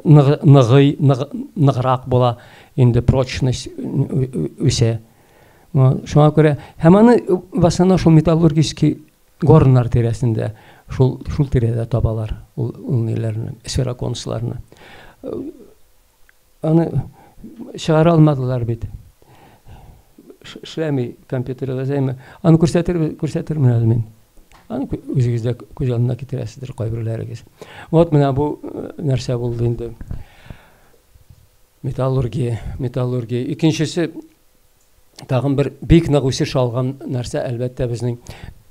ныгый, ныграк була, инде прочность үсә. Шуңа күрә һәм аны в основном шул металлургический горннар тирәсендә, шул шул тирәдә табалар ул ул ниләрне, сфероконусларны. Аны чыгара алмадылар бит. Эшләми компьютерда, әйме. Аны күрсәтер, күрсәтермен әле мин. Аны үзегез дә күз алдына китерәсездер кайберләрегез. Вот менә бу нәрсә булды инде. Металлургия, металлургия. Икенчесе тагын бер бик нык үсеш алган нәрсә, әлбәттә, безнең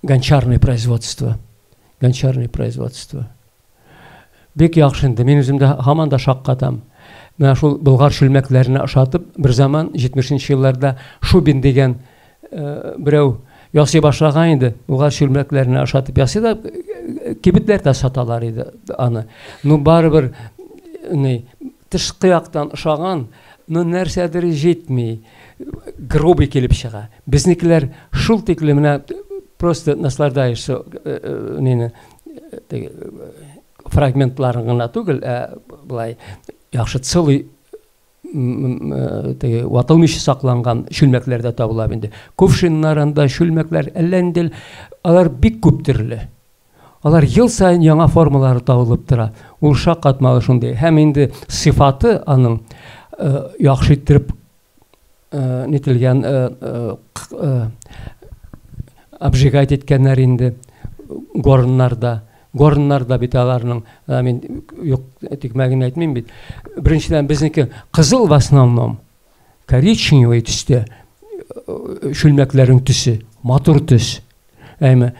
гончарный производство. Гончарный производство. Бик яхшы инде. Мин үзем дә һаман да шаккатам. Менә шул болгар чүлмәкләренә ошатып, бер заман 70 елларда Шубин дигән берәү ясый башлаган инде. Болгар чүлмәкләренә ошатып ясый да, кибетләрдә саталар иде аны. Ну, барыбер ни, тышкы яктан ошаган, но нәрсәдер җитми. Грубый килеп чыга. Безнекеләр шул тикле менә просто наслаждаешься нине, фрагментларын гына түгел, ә былай яхшы целый теге ватылмыйча сакланган чүлмәкләр дә табыла инде. Кувшиннар анда, чүлмәкләр, әллә инде алар бик күп төрле. Алар ел саен яңа формалары табылып тора. Ул шаккатмалы шундый. Һәм инде сыйфаты аның яхшы иттереп нителгән, обжигать иткәннәр инде горннарда. Горннарда бит аларның, мин юк тикмәген әйтмим бит. Беренчедән, безнеке кызыл в основном, коричневый төстә чүлмәкләрнең төсе, матур төс. Әйме,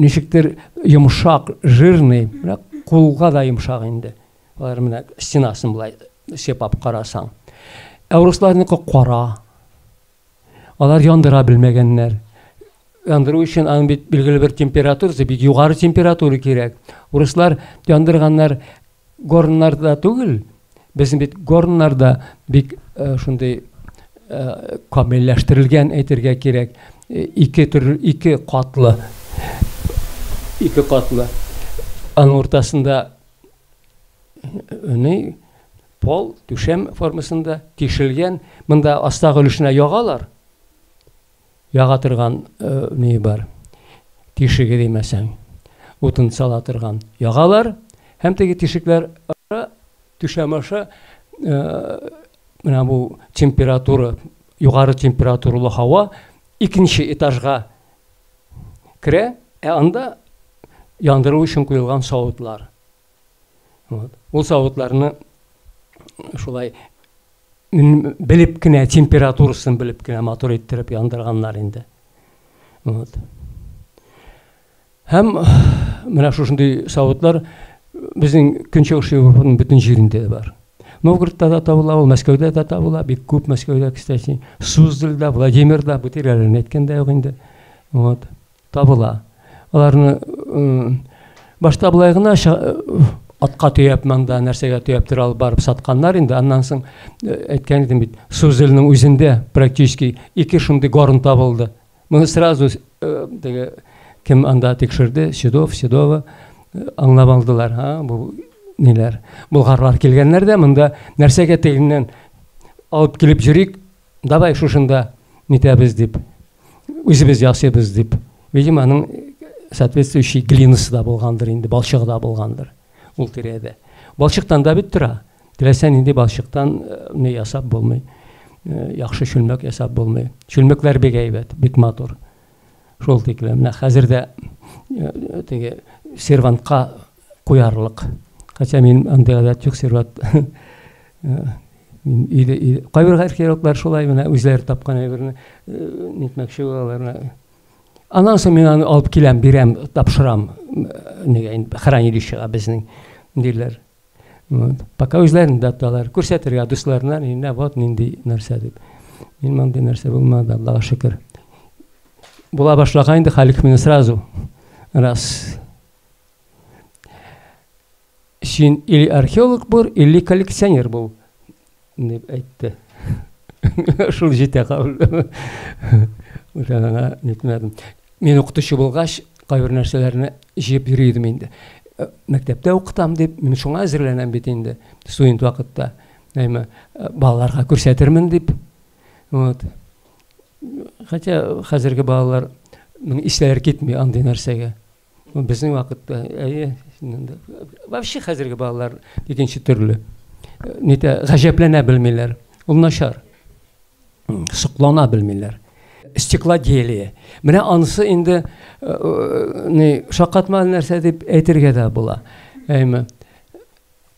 ничектер йомшак, жирный, менә кулга да йомшак инде. Алар менә стенасын былай сыйпап карасаң. Ә урысларныкы кара. Алар яндыра белмәгәннәр. Яндыру өчен аның бит билгеле бер температурасы, бик югары температура кирәк. Урыслар яндырганнар горннарда түгел, безнең бит горннарда бик шундый Камилләштерелгән әйтергә кирәк. Ике төрле, ике катлы. Ике катлы. Аның уртасында ни пол, түшәм формасында тишелгән. Монда астагы өлешенә ягалар. Яга торган ни бар. Тишеге димәсәң. Утын сала торган ягалар һәм теге тишекләр аша, түшәм аша менә бу температура, югары температуралы һава икенче этажга керә, ә анда яндыру өчен куелган савытлар. Вот. Ул савытларны шулай белеп кенә, температурасын белеп кенә матур иттереп яндырганнар инде. Вот. Һәм менә шушындый савытлар безнең Көнчыгыш Европаның бөтен җирендә дә бар. Новгородта да табыла ул, Мәскәүдә дә табыла, бик күп Мәскәүдә, кстати. Суздальда, Владимирда, бу тирәләрне әйткән дә юк инде. Вот. Табыла. Аларны башта болай гына атка төяп монда нәрсәгә төяп тора алып барып сатканнар инде. Аннан соң әйткән идем бит, Суздальның үзендә практически ике шундый горн табылды. Моны сразу теге кем анда тикшерде, Седов, Седова аңлап алдылар, ха, бу ниләр. Болгарлар килгәннәр дә монда нәрсәгә тегеннән алып килеп йөрик, давай шушында нитәбез дип, үзебез ясыйбыз дип. Видимо, аның соответствующий глинасы да булгандыр инде, балчыгы да булгандыр ул тирәдә. Балчыктан да бит тора. Теләсә нинди балчыктан ни ясап булмый. Яхшы чүлмәк ясап булмый. Чүлмәкләр бик әйбәт, бик матур. Шул тиклем. Менә хәзер дә теге сервантка куярлык. Хотя мин андый гадәт юк сервант. Мин өйдә, өйдә. Кайбер археологлар шулай менә үзләре тапкан әйберне нитмәкче булалар. Аннан соң мин аны алып киләм, бирәм, тапшырам нигә инде хранилищега безнең диләр. Вот. Пока үзләрен дә тоталар. Күрсәтергә дусларына, менә вот нинди нәрсә дип. Мин мондый нәрсә булмады, Аллага шөкер. Була башлаган инде Халик мине сразу раз. Син или археолог бул, или коллекционер бул, дип әйтте. Шул җитә кабул. Бүтән аңа нитмәдем. Мин укытучы булгач, кайбер нәрсәләрне җыеп йөри идем инде. Мәктәптә укытам дип, мин шуңа әзерләнәм бит инде, студент вакытта. Әйме, балаларга күрсәтермен дип. Вот. Хотя хәзерге балаларның исләре китми андый нәрсәгә. Безнең вакытта, әйе, вообще хәзерге балалар икенче төрле. Нитә, гаҗәпләнә белмиләр. Ул начар. Соклана белмиләр. Стеклоделие. Менә анысы инде ни шаккатмалы нәрсә дип әйтергә дә була. Әйме.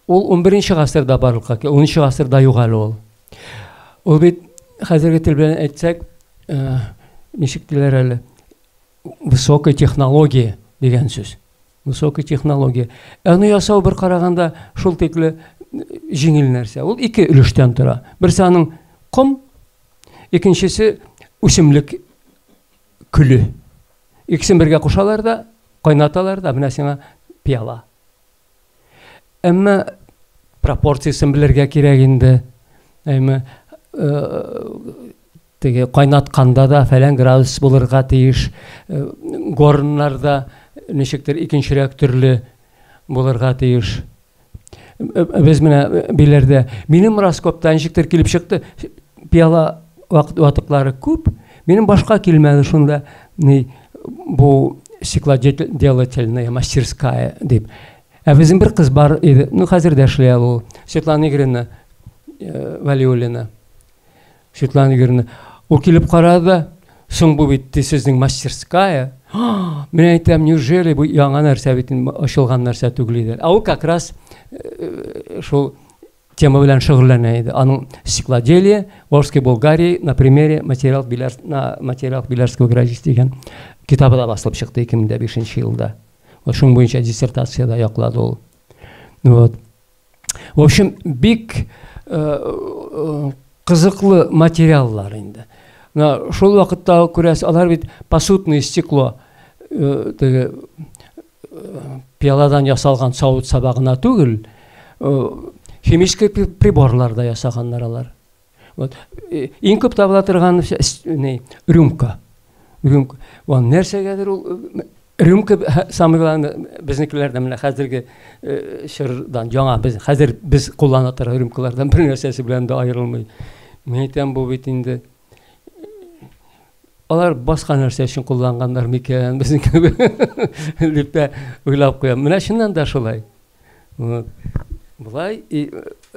Ул 11 гасырда барлыкка килә, 10 гасырда юк әле ул. Ул бит хәзерге тел белән әйтсәк, ничек диләр әле? Высокая технология дигән сүз. Высокая технология. Аны ясау бер караганда шул тикле җиңел нәрсә. Ул ике өлештән тора. Берсе аның ком, икенчесе үсемлек көле. Икесен бергә кушалар да, кайнаталар да, менә сиңа пиала. Әмма пропорциясен белергә кирәк инде. Әмма теге кайнатканда да фәлән градус булырга тиеш. Горннарда ничектер икенчерәк төрле булырга тиеш. Без менә Биләрдә, минем раскопта ничектер килеп чыкты, пиала ватыклары күп, минем башка килмәде шунда, ни, бу стеклоделательная мастерская дип. Ә безнең бер кыз бар иде, ну хәзер дә эшли әле ул, Светлана Игоревна Валиуллина. Светлана Игоревна, ул килеп карады да, соң бу бит сезнең мастерская. Мин әйтәм, неужели бу яңа нәрсә бит, ачылган нәрсә түгел иде. Ә ул как раз шул тема белән шөгыльләнә иде. Аның стеклоделие Волжской Булгарии на примере материал Биляр, на материалах Билярского городища дигән китабы да басылып чыкты 2005 елда. Вот шуның буенча диссертация да яклады ул. Вот. В общем, бик кызыклы материаллар инде. Менә шул вакытта күрәсез, алар бит посудное стекло, теге пиаладан ясалган савыт-саба гына түгел, химический приборлар да ясаганнар алар. Вот. Иң күп табыла торган ни, рюмка. Рюмка. Вон нәрсәгәдер ул рюмка, самый главное, безнекеләрдә менә хәзерге чордан яңа без хәзер без куллана торган рюмкалардан бер нәрсәсе белән дә аерылмый. Мин әйтәм, бу бит инде алар башка нәрсә өчен кулланганнар микән безнеке дип тә уйлап куям. Менә чыннан да шулай. Вот. Болай и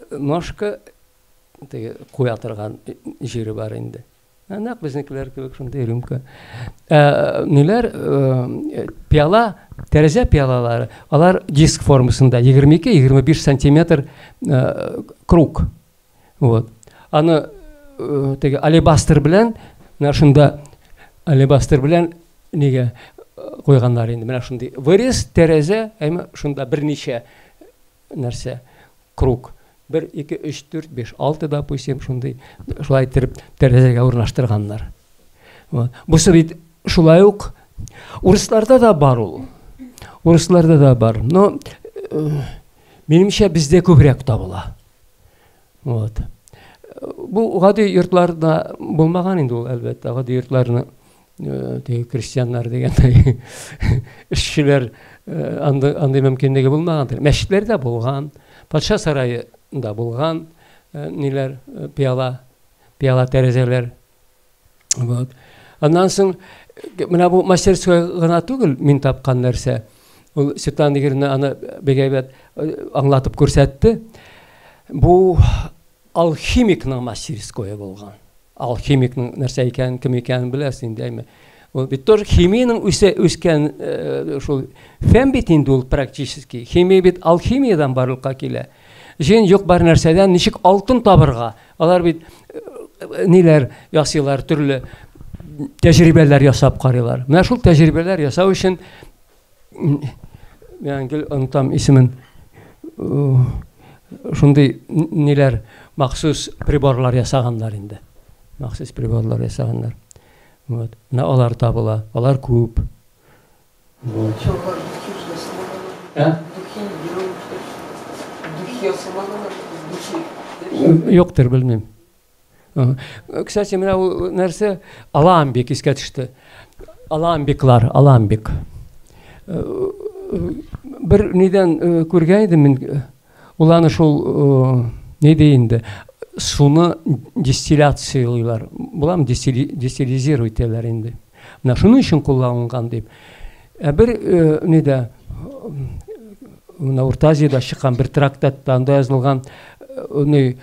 ножка теге куя торган җире бар инде. Нәкъ безнекеләр кебек шундый рюмка. Ә, ниләр, пиала, тәрәзә пиалалары, алар диск формасында 22-25 сантиметр круг. Вот. Аны теге алебастр белән, менә шунда алебастр белән нигә куйганнар инде. Менә шундый вырез, тәрәзә, әмма шунда берничә нәрсә, круг. 1, 2, 3, 4, 5, 6, допустим, шундый шулай иттереп тәрәзәгә урнаштырганнар. Вот. Бусы бит шулай ук урысларда да бар ул. Урысларда да бар. Но минемчә бездә күбрәк табыла. Вот. Бу гади йортларда булмаган инде ул, әлбәттә, гади йортларны теге крестьяннар дигәндәй эшчеләр андый, андый мөмкинлеге булмагандыр. Мәчетләрдә булган, патша сараенда булган ниләр, пиала, пиала тәрәзәләр. Вот. Аннан соң менә бу мастерской гына түгел мин тапкан нәрсә. Ул Светлана Игоревна аны бик әйбәт аңлатып күрсәтте. Бу алхимикның мастерское булган. Алхимикның нәрсә икәнен, кем икәнен беләсез инде, әйме. Ул бит тоже химиянең үсә үскән шул фән бит инде ул практически. Химия бит алхимиядән барлыкка килә. Җен юк бар нәрсәдән ничек алтын табырга? Алар бит ниләр ясыйлар, төрле тәҗрибәләр ясап карыйлар. Менә шул тәҗрибәләр ясау өчен мин гел онытам исемен. Шундый ниләр махсус приборлар ясаганнар инде. Махсус приборлар ясаганнар. Вот. Менә алар табыла. Алар күп. Вот. Ә? Юктыр, белмим. Кстати, менә ул нәрсә аламбик искә төште. Аламбиклар, аламбик. Бер нидән күргән идем мин, ул аны шул ни ди инде, суны дистилляциялыйлар. Буламы дистиллизировать итәләр инде. Менә шуның өчен кулланылган дип. Ә бер нидә менә Урта Азиядә чыккан бер трактатта анда язылган ни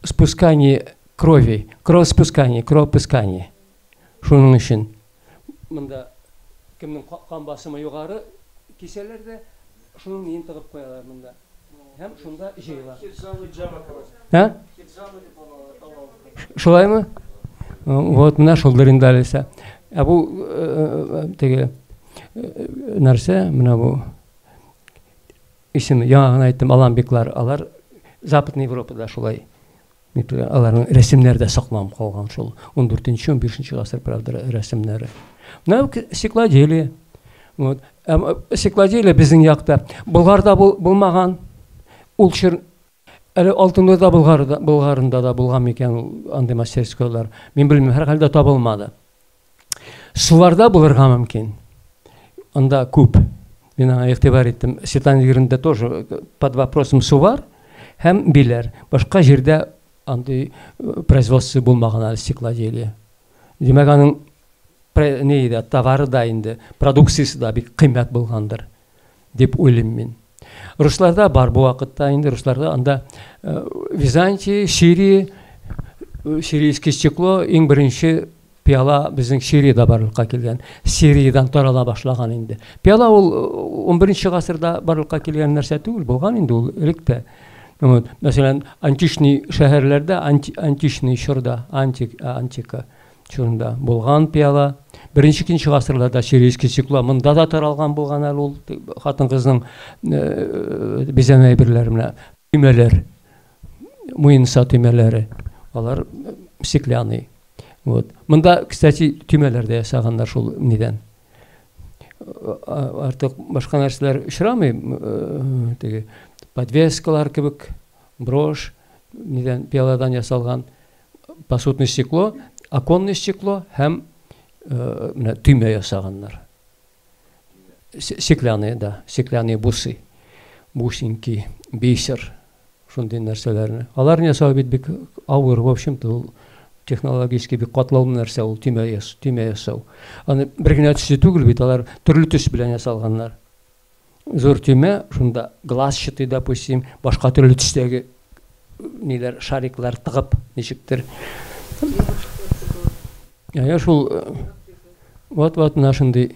спускание крови, кровоспускание, кровопускание. Шуның өчен монда кемнең кан басымы югары кисәләр дә, шуның ниен тыгып куялар монда. Һәм шунда җыела. Ә? Шулаймы? Вот менә шулдыр инде алайса. Ә бу теге нәрсә, менә бу исеме яңа гына әйттем, аламбиклар, алар Западный Европада шулай. Аларның рәсемнәре дә сакланып калган шул 14-15 гасыр, правда, рәсемнәре. Менә стеклоделие. Вот. Стеклоделие безнең якта Болгарда булмаган. Ул чор әле Алтын Урда Болгарда, Болгарында да булган микән ул андый мастерскойлар? Мин белмим, һәрхәлдә табылмады. Суварда булырга мөмкин. Анда күп. Мин аңа игътибар иттем. Светлана Игоревна тоже под вопросом Сувар һәм Биләр. Башка җирдә андый производство булмаган әле стеклоделие. Димәк, аның ни дә, товары да инде, продукциясе дә бик кыйммәт булгандыр дип уйлыйм мин. Русларда бар бу вакытта инде, русларда анда Византия, Сирия, сирийский стекло иң беренче пиала безнең Сириядә барлыкка килгән. Сириядән тарала башлаган инде. Пиала ул 11 гасырда барлыкка килгән нәрсә түгел, булган инде ул элек тә. Вот, мәсәлән, античный шәһәрләрдә, античный чорда, антик, антика чорында булган пиала. Беренче, икенче гасырларда сирийский стекло монда да таралган булган әле ул хатын-кызның бизәнү әйберләре менә төймәләр, муенса төймәләре, алар стеклянный. Вот. Монда, кстати, төймәләр дә ясаганнар шул нидән. Артык башка нәрсәләр очрамый, теге подвескалар кебек, брошь. нидән, пиаладан ясалган посудный стекло, оконный стекло һәм менә төймә ясаганнар. Стеклянные, да, стеклянные бусы, бусинки, бисер, шундый нәрсәләрне. Аларны ясау бит бик авыр, в общем-то, ул технологически бик катлаулы нәрсә ул төймә төймә ясау. Аны бер генә төсле түгел бит, алар төрле төс белән ясалганнар. Зур төймә, шунда глазчатый, допустим, башка төрле төстәге ниләр, шариклар тыгып, ничектер. Я шул вот-вот менә шундый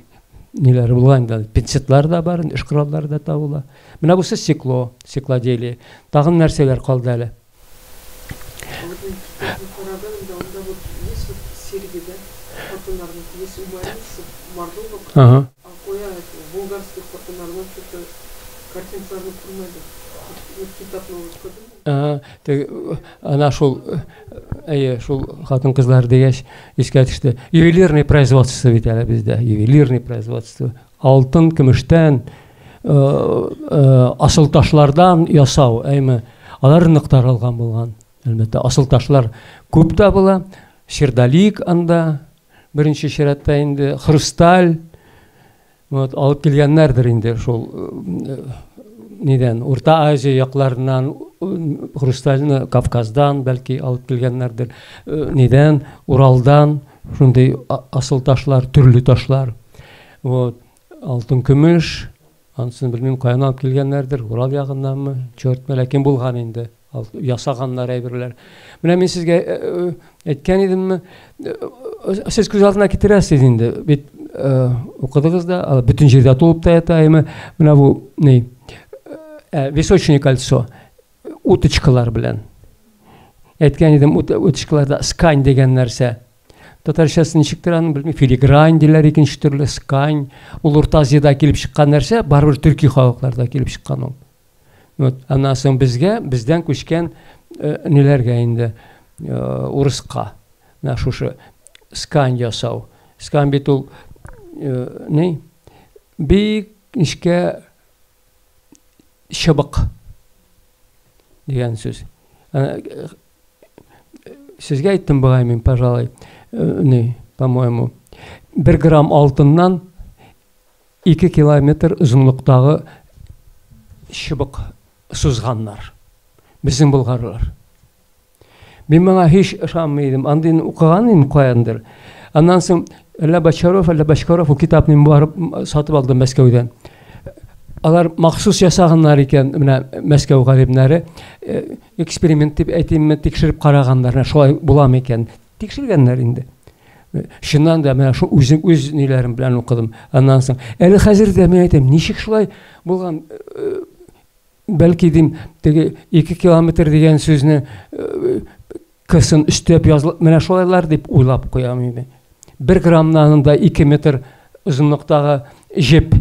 ниләр булган инде. Пинцетлар да бар, эш кораллары да табыла. Менә бусы стекло, стеклоделие. Тагын нәрсәләр калды әле? Вот мин китапны карадым инде, анда вот есть вот серьги, да, хатыннарның, есть у марийцев, мордовок, а кая булгарских хатыннарның что-то картинкаларны күрмәдем. Вот китапны укыдым. Ага, ана шул, әйе, шул хатын-кызлар дигәч искә төште. Ювелирный производство бит әле бездә, ювелирный производство. Алтын, көмештән, асыл ташлардан ясау, әйме, алар нык таралган булган. Әлбәттә, асыл ташлар күп табыла. Сердолик анда беренче чиратта инде, хрусталь. Вот, алып килгәннәрдер инде шул нидән, Урта Азия якларыннан хрустальны, Кавказдан бәлки алып килгәннәрдер, нидән, Уралдан шундый асыл ташлар, төрле ташлар. Вот, алтын, көмеш, анысын белмим, каян алып килгәннәрдер, Урал ягыннанмы, чертме, ләкин булган инде. Ясаганнар әйберләр. Менә мин сезгә әйткән идемме, сез күз алдына китерәсез инде, бит укыдыгыз да, бөтен җирдә тулып та ята, әйме, менә бу ни, височное кольцо, уточкалар белән. Әйткән идем, уточкаларда скань дигән нәрсә. Татарчасы ничектер аны белмим, филигрань диләр икенче төрле, скань. Ул Урта Азиядә килеп чыккан нәрсә, барыбер төрки халыкларда килеп чыккан ул. Вот, аннан соң безгә, бездән күчкән ниләргә инде, урыска. Менә шушы скань ясау. Скань бит ул ни? Бик нечкә чыбык дигән сүз. Сезгә әйттем бугай мин, пожалуй, ни, по-моему, 1 грамм алтыннан 2 километр озынлыктагы чыбык сузганнар. Безнең болгарлар. Мин моңа һич ышанмый идем. Андыйны укыган идем каяндыр. Аннан соң әллә Бочаров, әллә Бочкаров ул китапны мин барып сатып алдым Мәскәүдән. Алар махсус ясаганнар икән, менә Мәскәү галимнәре эксперимент дип әйтимме, тикшереп караганнар, менә шулай була микән? Тикшергәннәр инде. Чыннан да менә шул үзем үз ниләрем белән укыдым. Аннан соң әле хәзер дә мин әйтәм, ничек шулай булган? Бәлки дим, теге 2 километр дигән сүзне кысын өстәп язылып, менә шулайлар дип уйлап куям инде. 1 граммнан да 2 метр озынлыктагы җеп.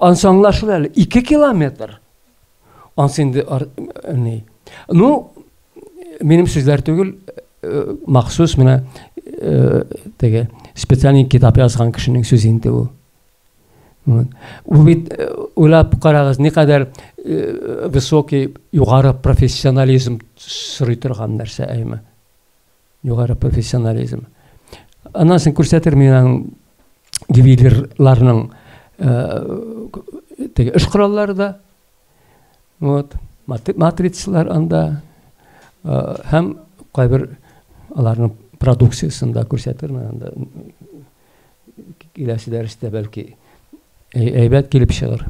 Ансы аңлашыла әле, 2 километр. Ансы инде ни. Ну, минем сүзләр түгел, махсус менә теге специальный китап язган кешенең сүзе инде ул. Бу бит уйлап карагыз, никадәр высокий, югары профессионализм сорый торган нәрсә, әйме? Югары профессионализм. Аннан соң күрсәтер мин аның ювелирларның теге эш кораллары да. Вот, матрицалар анда һәм кайбер аларның продукциясын да күрсәтермен анда. Киләсе дәрестә бәлки әйбәт килеп чыгыр.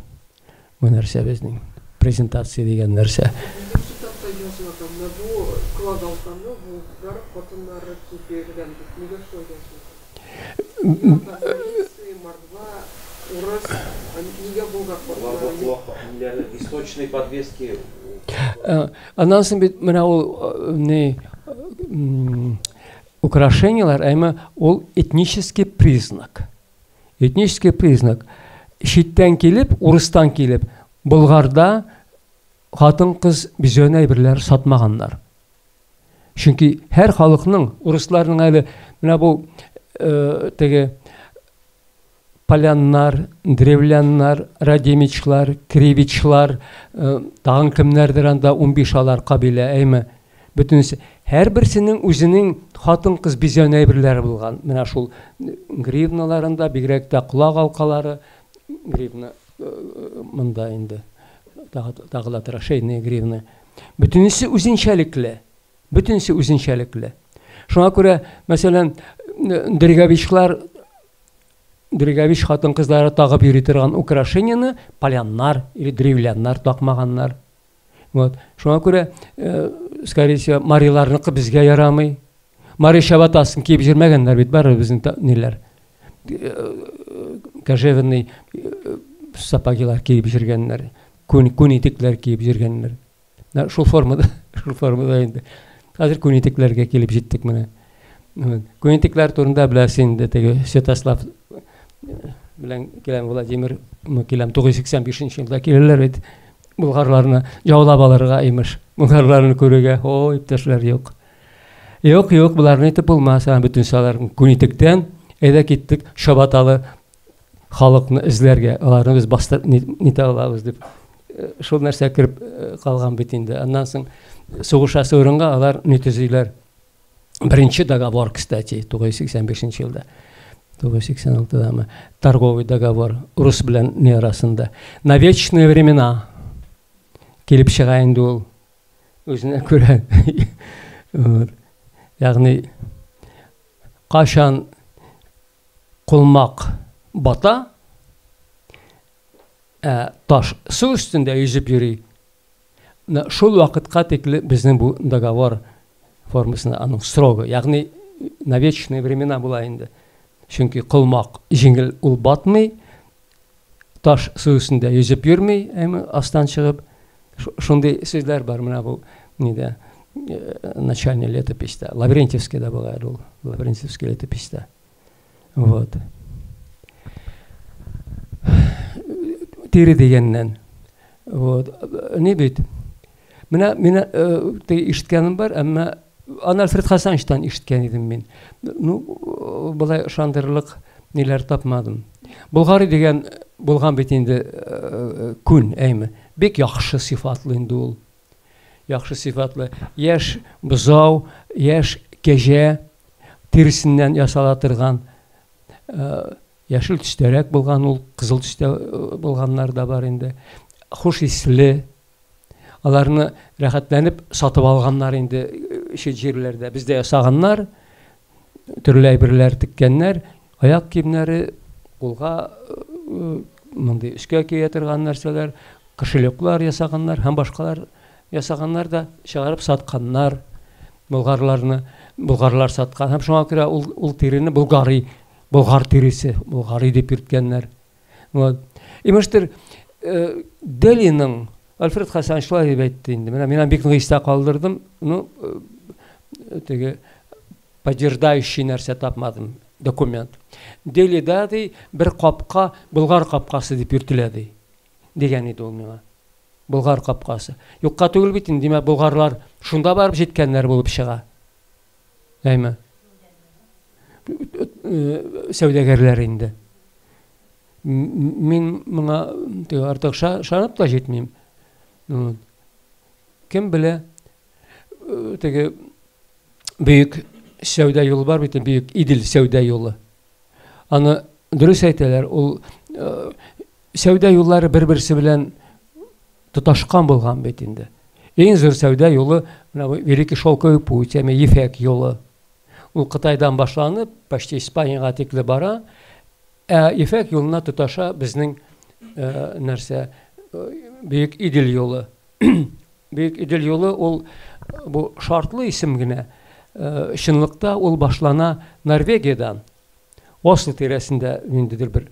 Бу нәрсә безнең презентация дигән нәрсә. Минем китапта язмаган, менә бу клад алтаны булгар хатыннары кигергән дип, нигә шулай язмаган? Мордва, урыс, нигә булгар хатыннары? Ниләрне височные подвески. Аннан соң бит менә ул ни украшениялар, әмма ул этнический признак. Этнический признак. Читтән килеп, урыстан килеп, Болгарда хатын-кыз бизәүне әйберләр сатмаганнар. Чөнки һәр халыкның, урысларның әле менә бу теге Поляннар, древляннар, радимичлар, кривичлар, тагын кемнәрдер анда 15 алар кабилә, әйме? Бөтенесе, һәрберсенең үзенең хатын-кыз бизәү әйберләре булган. Менә шул гривналарында, бигрәк тә колак алкалары, гривна монда инде тагыла тора, шейные гривны. Бөтенесе үзенчәлекле. Бөтенесе үзенчәлекле. Шуңа күрә, мәсәлән, дреговичлар, дрегович хатын-кызлары тагып йөри торган украшениены поляннар или древляннар такмаганнар. Вот. Шуңа күрә, скорее всего, мариларныкы безгә ярамый. Мари чабатасын киеп йөрмәгәннәр бит, барыбер безнең ниләр. Кожевенный сапогилар киеп йөргәннәр, күн итекләр киеп йөргәннәр. Менә шул формада, шул формада инде. Хәзер күн итекләргә килеп җиттек менә. Күн итекләр турында беләсең инде, теге Святослав белән киләм, Владимир киләм, 985 елда киләләр бит булгарларны яулап алырга, имеш. Булгарларны күрергә, о, иптәшләр, юк. Юк, юк, боларны итеп булмас, бөтен алар күн итектән, әйдә киттек чабаталы халыкны эзләргә, аларны без бастырып нитә алабыз дип. Шул нәрсә кереп калган бит инде. Аннан соң сугышасы урынга алар ни төзиләр? Беренче договор, кстати, 985 елда. 986-дамы? Торговый договор рус белән ни арасында. На вечные времена килеп чыга инде ул. Үзенә күрә. Ягъни кашан колмак бата, ә таш су өстендә йөзеп йөри. Шул вакытка тикле безнең бу договор формасына аның срогы, ягъни на вечные времена була инде. Чөнки колмак җиңел ул батмый, таш су өстендә йөзеп йөрми, әмма астан чыгып. Шундый сүзләр бар менә бу нидә, начальный летописьта, Лаврентьевскийда була әле ул, Лаврентьевский летописьта. Вот. Тире дигәннән. Вот. Ни бит? Менә менә ишеткәнем бар, әмма аны Альфред Хасановичтан ишеткән идем мин. Ну, болай ышандырырлык ниләр тапмадым. Булгари дигән булган бит инде күн, әйме. Бик яхшы сыйфатлы инде ул. Яхшы сыйфатлы. Яшь бозау, яшь кәҗә тиресеннән ясала торган яшел төстәрәк булган ул, кызыл төстә булганнар да бар инде. Хуш исле. Аларны рәхәтләнеп сатып алганнар инде чит җирләрдә. Бездә ясаганнар, төрле әйберләр теккәннәр, аяк киемнәре, кулга мондый өскә кия торган нәрсәләр, кошелеклар ясаганнар һәм башкалар ясаганнар да чыгарып сатканнар. Болгарларны, болгарлар саткан һәм шуңа күрә ул тирене булгари, болгар тиресе, булгари дип йөрткәннәр. Вот. Имештер, Делиның Альфред Хасан шулай дип әйтте инде. Менә мин бик нык истә калдырдым. Ну, теге подтверждающий нәрсә тапмадым, документ. Делида ди бер капка болгар капкасы дип йөртелә ди. Дигән иде ул миңа. Болгар капкасы. Юкка түгел бит инде, димәк, болгарлар шунда барып җиткәннәр булып чыга. Әйме? Сәүдәгәрләр инде. Мин моңа артык ышанып та җитмим. Кем белә, теге бөек сәүдә юлы бар бит, бөек Идел сәүдә юлы. Аны дөрес әйтәләр, ул сәүдә юллары бер-берсе белән тоташкан булган бит инде. Иң зур сәүдә юлы менә бу Великий Шелковый путь, яме Ефәк юлы. Ул Кытайдан башланып, почти Испаниягә тикле бара. Ә Ефәк юлына тоташа безнең нәрсә, Бөек Идел юлы. Бөек Идел юлы ул бу шартлы исем генә. Чынлыкта ул башлана Норвегиядән. Осло тирәсендә ниндидер бер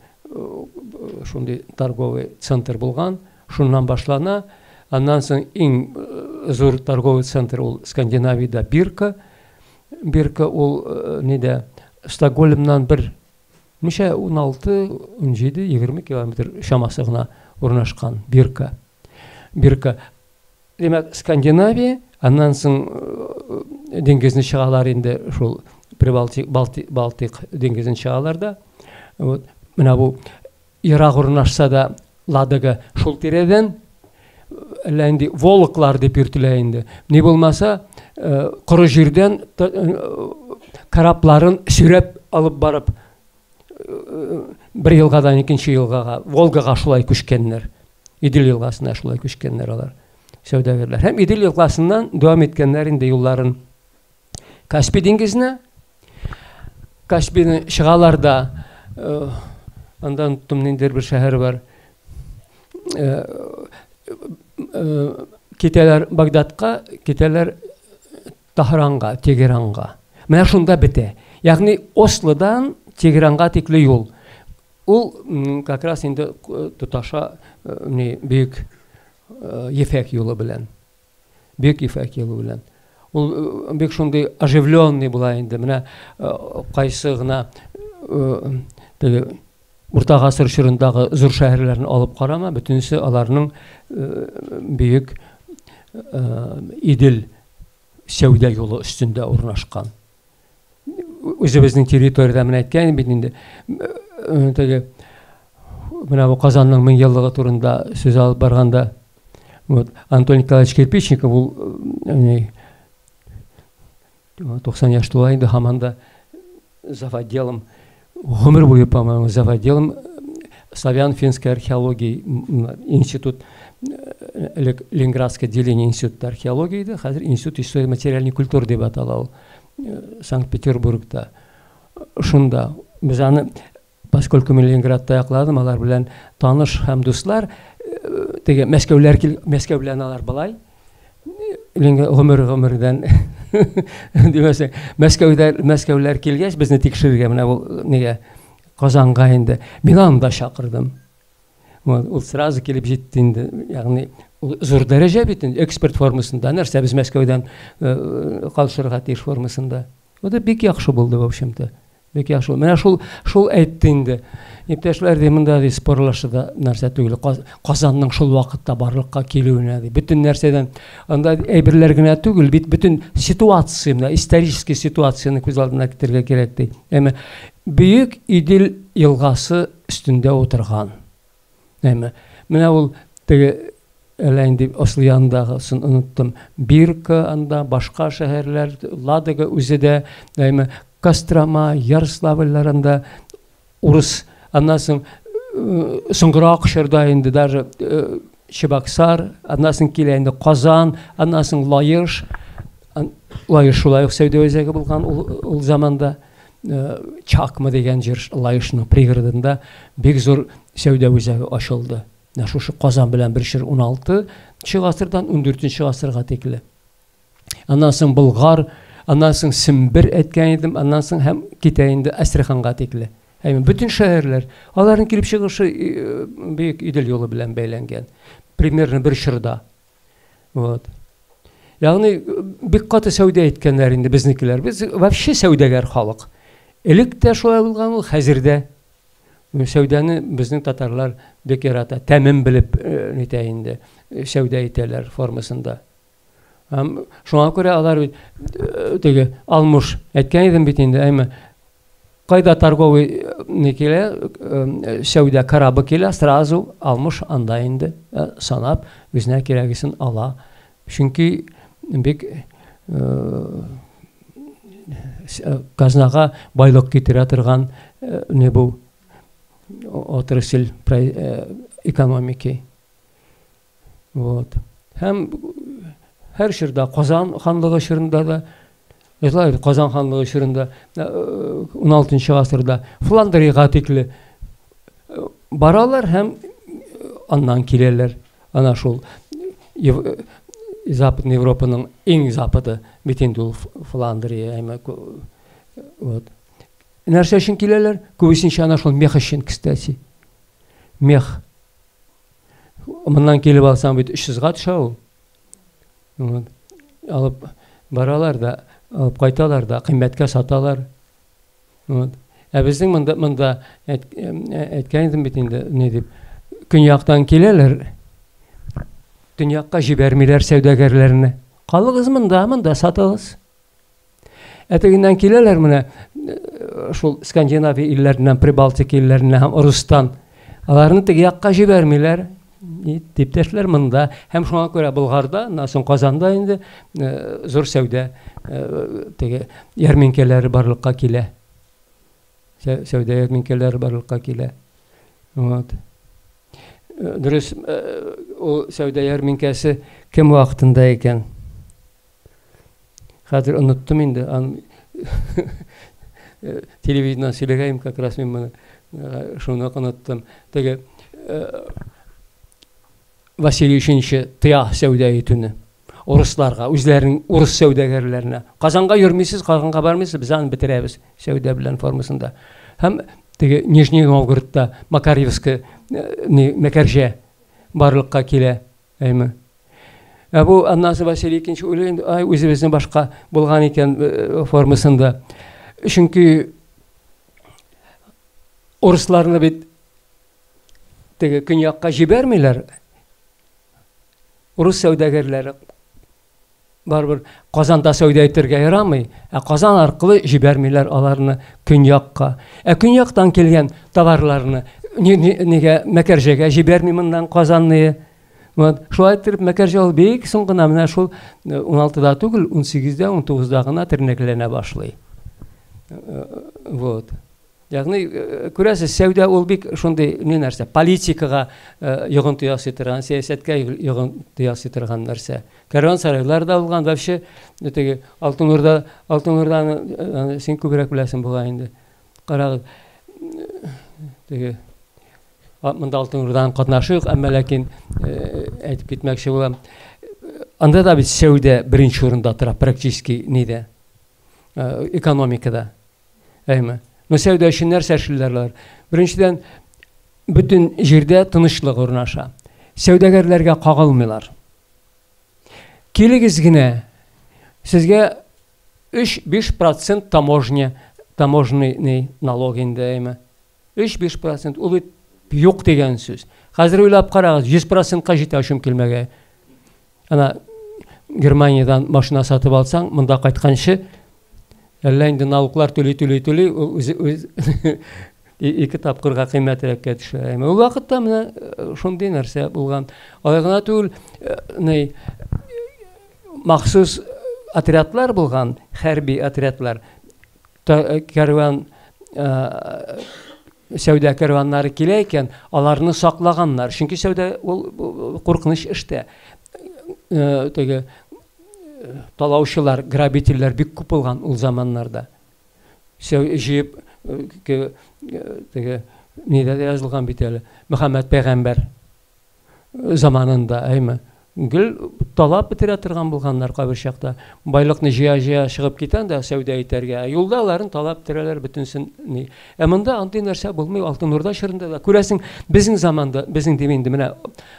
шундый торговый центр булган. Шуннан башлана. Аннан соң иң зур торговый центр ул Скандинавиядә Бирка. Бирка ул нидә Стокгольмнан бер ничә 16, 17, 20 километр чамасы гына урнашкан Бирка. Бирка. Димәк, Скандинавия, аннан соң диңгезне чыгалар инде шул Прибалтик, Балтик, Балтик диңгезен чыгалар да. Вот. Менә бу ерак урнашса да Ладога шул тирәдән, әллә инде Волоклар дип йөртелә инде. Ни булмаса, коры җирдән корабларын сөйрәп алып барып, бер елгадан икенче елгага, Волгага шулай күчкәннәр. Идел елгасына шулай күчкәннәр алар, сәүдәгәрләр. Һәм Идел елгасыннан дәвам иткәннәр инде юлларын Каспий диңгезенә. Каспийны чыгалар да, анда оныттым, ниндидер бер шәһәр бар. Китәләр Багдадка, китәләр Таһранга, Тегеранга. Менә шунда бетә. Ягъни Ослодан Тегеранга тикле юл. Ул как раз инде тоташа ни бөек Ефәк юлы белән. Бөек Ефәк юлы белән. Ул бик шундый оживленный була инде. Менә кайсы гына теге Урта гасыр чорындагы зур шәһәрләрне алып карама, бөтенесе аларның бөек Идел сәүдә юлы өстендә урнашкан. Үзебезнең территориядә менә әйткән бит инде, теге менә бу Казанның 1000 еллыгы турында сүз алып барганда, вот Антон Николаевич Кирпичников, ул 90 яшь тула инде, һаман да завотделом, гомер буе, по-моему, завотделом славян-финской археологии институт, элек Ленинградское отделение института археологии иде, хәзер Институт истории материальной культуры дип атала ул, Санкт-Петербургта. Шунда без аны, поскольку мин Ленинградта якладым, алар белән таныш һәм дуслар, теге Мәскәүләр кил, Мәскәү белән алар былай, гомер гомердән димәсәң, Мәскәүдә Мәскәүләр килгәч безне тикшерергә менә бу нигә Казанга инде. Мин аны да чакырдым. Вот, ул сразу килеп җитте инде. Ягъни ул зур дәрәҗә бит инде, эксперт формасында. Нәрсә без Мәскәүдән калышырга тиеш формасында. Вот бик яхшы булды, в общем-то. Бик яхшы. Менә шул шул әйтте инде. Иптәшләр, ди, монда ди спорлашы да нәрсә түгел. Казанның шул вакытта барлыкка килүенә ди. Бөтен нәрсәдән анда әйберләр генә түгел, бит бөтен ситуация, менә исторический ситуацияне күз алдына китерергә кирәк ди. Әмма Бөек Идел елгасы өстендә утырган. Әмма менә ул теге әллә инде Осло янындагысын оныттым. Бирка анда, башка шәһәрләр, Ладога үзе дә, әмма Кострома, Ярославльләр анда урыс, аннан соң соңгырак чорда инде даже Чебоксар, аннан соң килә инде Казан, аннан соң Лаеш. Лаеш шулай ук сәүдә үзәге булган ул, ул заманда. Чакма дигән җир Лаешның пригородында бик зур сәүдә үзәге ачылды. Менә шушы Казан белән бер чор 16 нчы гасырдан 14 нче гасырга тикле. Аннан соң Болгар, аннан соң Сембер әйткән идем, аннан соң һәм китә инде Әстерханга тикле. Әйме, бөтен шәһәрләр, аларның килеп чыгышы Бөек Идел юлы белән бәйләнгән. Примерно бер чорда. Вот. Ягъни бик каты сәүдә иткәннәр инде безнекеләр. Без вообще сәүдәгәр халык. Элек тә шулай булган ул, хәзер дә. Сәүдәне безнең татарлар бик ярата, тәмен белеп нитә инде, сәүдә итәләр формасында. Һәм шуңа күрә алар бит теге Алмуш әйткән идем бит инде, әйме, кайда торговый не килә, сәүдә корабы килә, сразу Алмуш анда инде санап үзенә кирәгесен ала. Чөнки бик казнага байлык китерә торган не бу отрасль экономики. Вот. Һәм һәр чорда Казан ханлыгы чорында да, Язылар Казан ханлыгы чорында 16 гасырда Фландриягә тикле баралар һәм аннан киләләр. Ана шул Западный Европаның иң запады бит инде ул Фландрия, әмма вот. Нәрсә өчен киләләр? Күбесенчә ана шул мех өчен, кстати. Мех. Моннан килеп алсаң бит 300-га төшә ул. Вот. Алып баралар да, алып кайталар да, кыйммәткә саталар. Вот. Ә безнең монда монда әйткән идем бит инде, ни дип, көньяктан киләләр, төньякка җибәрмиләр сәүдәгәрләрне. Калыгыз монда, монда сатыгыз. Ә тегеннән киләләр менә шул Скандинавия илләреннән, Прибалтика илләреннән һәм Рустан. Аларны теге якка җибәрмиләр. Диптәшләр монда һәм шуңа күрә Болгарда, аннан соң Казанда инде зур сәүдә теге ярминкәләре барлыкка килә. Сәүдә ярминкәләре барлыкка килә. Вот. Дөрес, ул сәүдә ярминкәсе кем вакытында икән? Хәзер оныттым инде. Телевидениедән сөйләгәем как раз мин моны шуны оныттым. Теге Василий Өченче тыя сәүдә итүне урысларга, үзләренең урыс сәүдәгәрләренә. Казанга йөрмисез, Казанга бармыйсыз, без аны бетерәбез сәүдә белән формасында. Һәм теге Нижний Новгородта Макарьевская Мәкәрҗә барлыкка килә. Әйме. Ә бу аннан соң Василий икенче уйлый инде, ай, үзебезнең башка булган икән формасында. Чөнки урысларны бит теге көньякка җибәрмиләр. Урыс сәүдәгәрләре барыбер Казанда сәүдә итәргә ярамый, ә Казан аркылы җибәрмиләр аларны көньякка. Ә көньяктан килгән товарларны нигә Мәкәрҗәгә җибәрми моннан Казанны? Вот. Шулай итеп Мәкәрҗә ул бик соң гына менә шул 16-да түгел, 18-дә, 19-да гына тернәкләнә башлый. Вот. Ягъни, күрәсез, сәүдә ул бик шундый ни нәрсә, политикага йогынты ясый торган, сәясәткә йогынты ясый торган нәрсә. Кәрван-сарайлар да булган, вообще теге Алтын Урда, Алтын Урданы син күбрәк беләсең бугай инде. Карагыз, теге монда Алтын Урданың катнашы юк, әмма ләкин әйтеп китмәкче булам. Анда да бит сәүдә беренче урында тора практически нидә, экономикада. Әйме. Ну, сәүдә өчен нәрсә эшлиләр алар? Беренчедән, бөтен җирдә тынычлык урнаша. Сәүдәгәрләргә кагылмыйлар. Килегез генә, сезгә 3-5% таможня, таможенный налог инде, әйме. 3-5 процент, ул бит юк дигән сүз. Хәзер уйлап карагыз, 100 процентка җитә очым килмәгә. Ана Германиядән машина сатып алсаң, монда кайтканчы, әллә инде налоглар түли түли түли, ул үзе үз ике тапкырга кыйммәтрәккә төшә. Әмма ул вакытта менә шундый нәрсә булган. Алай гына түгел, ни махсус отрядлар булган, хәрби отрядлар. Кәрван сәүдә кәрваннары килә икән, аларны саклаганнар. Чөнки сәүдә ул куркыныч эштә. Теге талаучылар, грабительләр бик күп булган ул заманнарда. Җыеп теге нидә дә язылган бит әле. Мөхәммәд пәйгамбәр заманында, әйме? Гел талап бетерә торган булганнар кайбер чакта. Байлыкны җыя-җыя чыгып китән дә сәүдә итәргә. Ә юлда аларын талап бетерәләр бөтенсен. Ни. Ә монда андый нәрсә булмый. Алтын Урда чорында да. Күрәсең, безнең заманда, безнең дим инде менә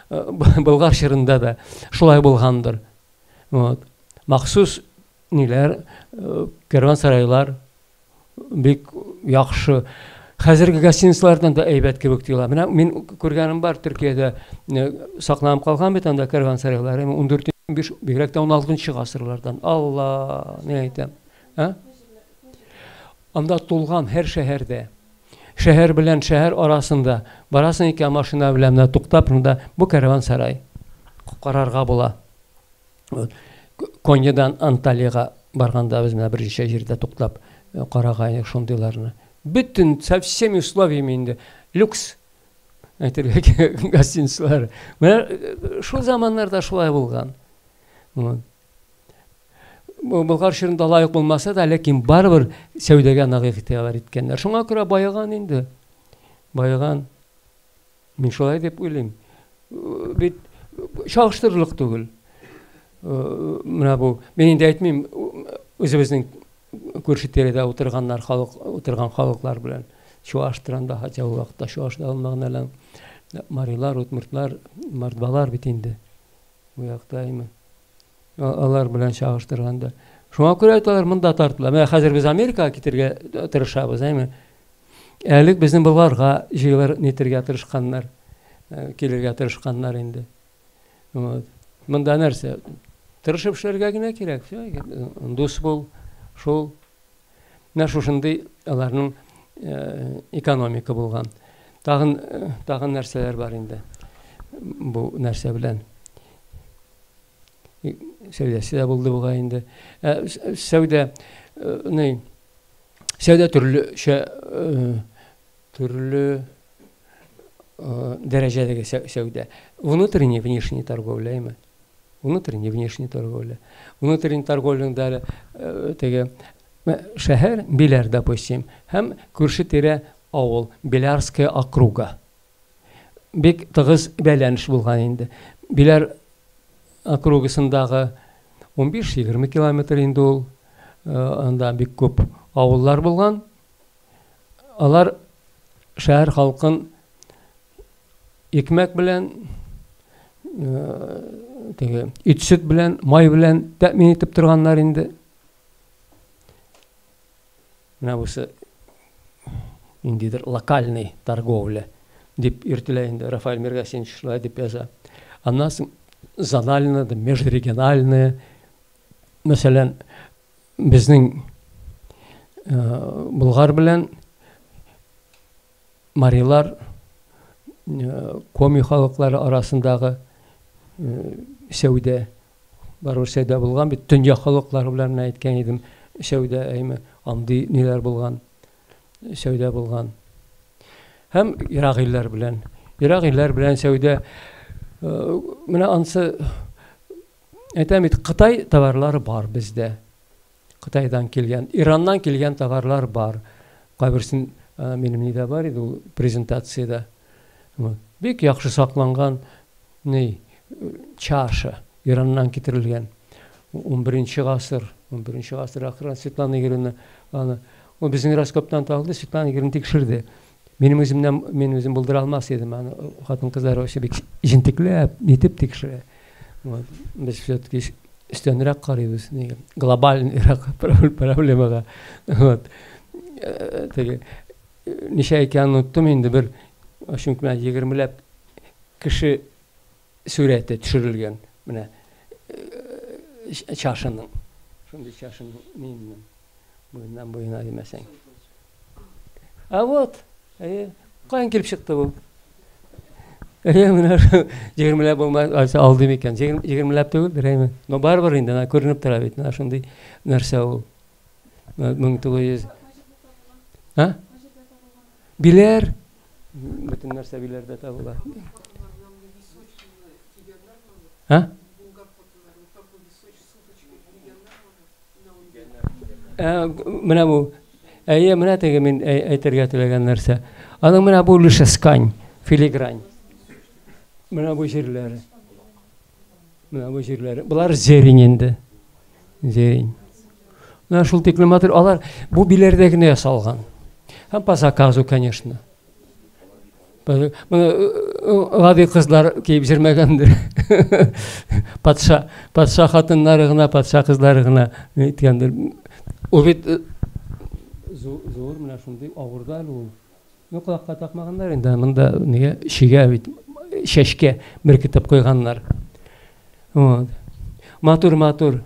Болгар чорында да шулай булгандыр. Вот. Махсус ниләр, кәрван сарайлар бик яхшы. Хәзерге гостиницалардан да әйбәт кебек тоела. Менә мин күргәнем бар, Төркиядә сакланып калган бит анда кәрван сарайлары. 14, 15, бигрәк тә 16 гасырлардан. Алла, ни әйтәм. А? Анда тулган һәр шәһәрдә. Шәһәр белән шәһәр арасында барасың икән машина белән менә туктап, монда бу кәрван сарай карарга була. Коньядан Анталиягә барганда без менә берничә җирдә туктап караган идек шундыйларны. Бөтен со всеми условиями инде люкс әйтергә кирәк гостиницалар. Менә шул заманнарда шулай булган. Вот. Болгар чорында лаек булмаса да, ләкин барыбер сәүдәгә нык игътибар иткәннәр. Шуңа күрә баеган инде. Баеган. Мин шулай дип уйлыйм. Бит чагыштырырлык түгел. Менә бу, мин инде әйтмим, үзебезнең күрше тирәдә утырганнар, халык, утырган халыклар белән. Чуаш турында, хотя ул вакытта чуаш да булмаган әле. Марилар, удмуртлар, мордвалар бит инде. Бу якта әйме. Алар белән чагыштырганда. Шуңа күрә алар монда тартыла. Менә хәзер без Америкага китергә тырышабыз, әйме. Әлек безнең Болгарга җыелыр нитергә тырышканнар, килергә тырышканнар инде. Вот. Монда нәрсә? Тырышып эшләргә генә кирәк. Все, дус бул, шул. Менә шушындый аларның экономика булган. Тагын, тагын нәрсәләр бар инде бу нәрсә белән. Сәүдәсе дә булды бугай инде. Сәүдә, ни, сәүдә төрлечә, төрле дәрәҗәдәге сәүдә. Внутренний, внешний торговля, әйме? Внутренний, внешний торговля. Внутренний торговляның да әле теге шәһәр, Биләр, допустим, һәм күрше-тирә авыл, Белярская округа. Бик тыгыз бәйләнеш булган инде. Биләр округасындагы 15-20 километр инде ул, анда бик күп авыллар булган. Алар шәһәр халкын икмәк белән, теге ит-сөт белән, май белән тәэмин итеп торганнар инде. Менә бусы ниндидер локальный торговля дип йөртелә инде. Рафаэль Миргасинович шулай дип яза. Аннан соң зональная, межрегиональная. Мәсәлән, безнең Болгар белән марилар, коми халыклары арасындагы сәүдә, барыбер сәүдә булган бит, төньяк халыклары белән менә әйткән идем, сәүдә, әйме, андый ниләр булган, сәүдә булган. Һәм ерак илләр белән, ерак илләр белән сәүдә, менә ансы, әйтәм бит, Кытай товарлары бар бездә. Кытайдан килгән, Ираннан килгән товарлар бар. Кайберсен минем нидә бар иде ул презентациядә. Бик яхшы сакланган ни чаша Ираннан китерелгән. 11 гасыр, 11 гасыр ахырында Светлана Игоревна аны ул безнең раскоптан табылды, Светлана Игоревна тикшерде. Минем үземнән мин үзем булдыра алмас идем аны. Хатын-кызлар вообще бик җентекләп, нитеп тикшерә. Вот. Без все-таки өстәнрәк карыйбыз, нигә? Глобальныйрак проблемага. Вот. Теге ничә икәнен оныттым инде, бер чөнки менә егермеләп кеше сурәте төшерелгән менә чашаның. Шундый чашаның ниеннән буеннан буена димәсәң. А вот, әйе, каян килеп чыкты бу? Әйе, менә егермеләп булмаса алдым икән. Егермеләп түгелдер, әйме. Но барыбер инде, менә күренеп тора бит, менә шундый нәрсә ул. 1900. А? Биләр. Бөтен нәрсә Биләрдә табыла. А? Ә, менә бу. Әйе, менә теге мин әйтергә теләгән нәрсә. Аның менә бу өлеше скань, филигрань. Менә бу җирләре. Менә бу җирләре. Болар зерень инде. Зерень. Менә шул тиклем матур. Алар бу биләрдә генә ясалган. Һәм по заказу, конечно. Моны гади кызлар киеп йөрмәгәндер. Патша, патша хатыннары гына, патша кызлары гына әйткәндер. Ул бит зур менә шундый авыр да әле ул. Ну, колакка такмаганнар инде, монда нигә чигә бит, чәчкә беркетеп куйганнар. Вот. Матур, матур.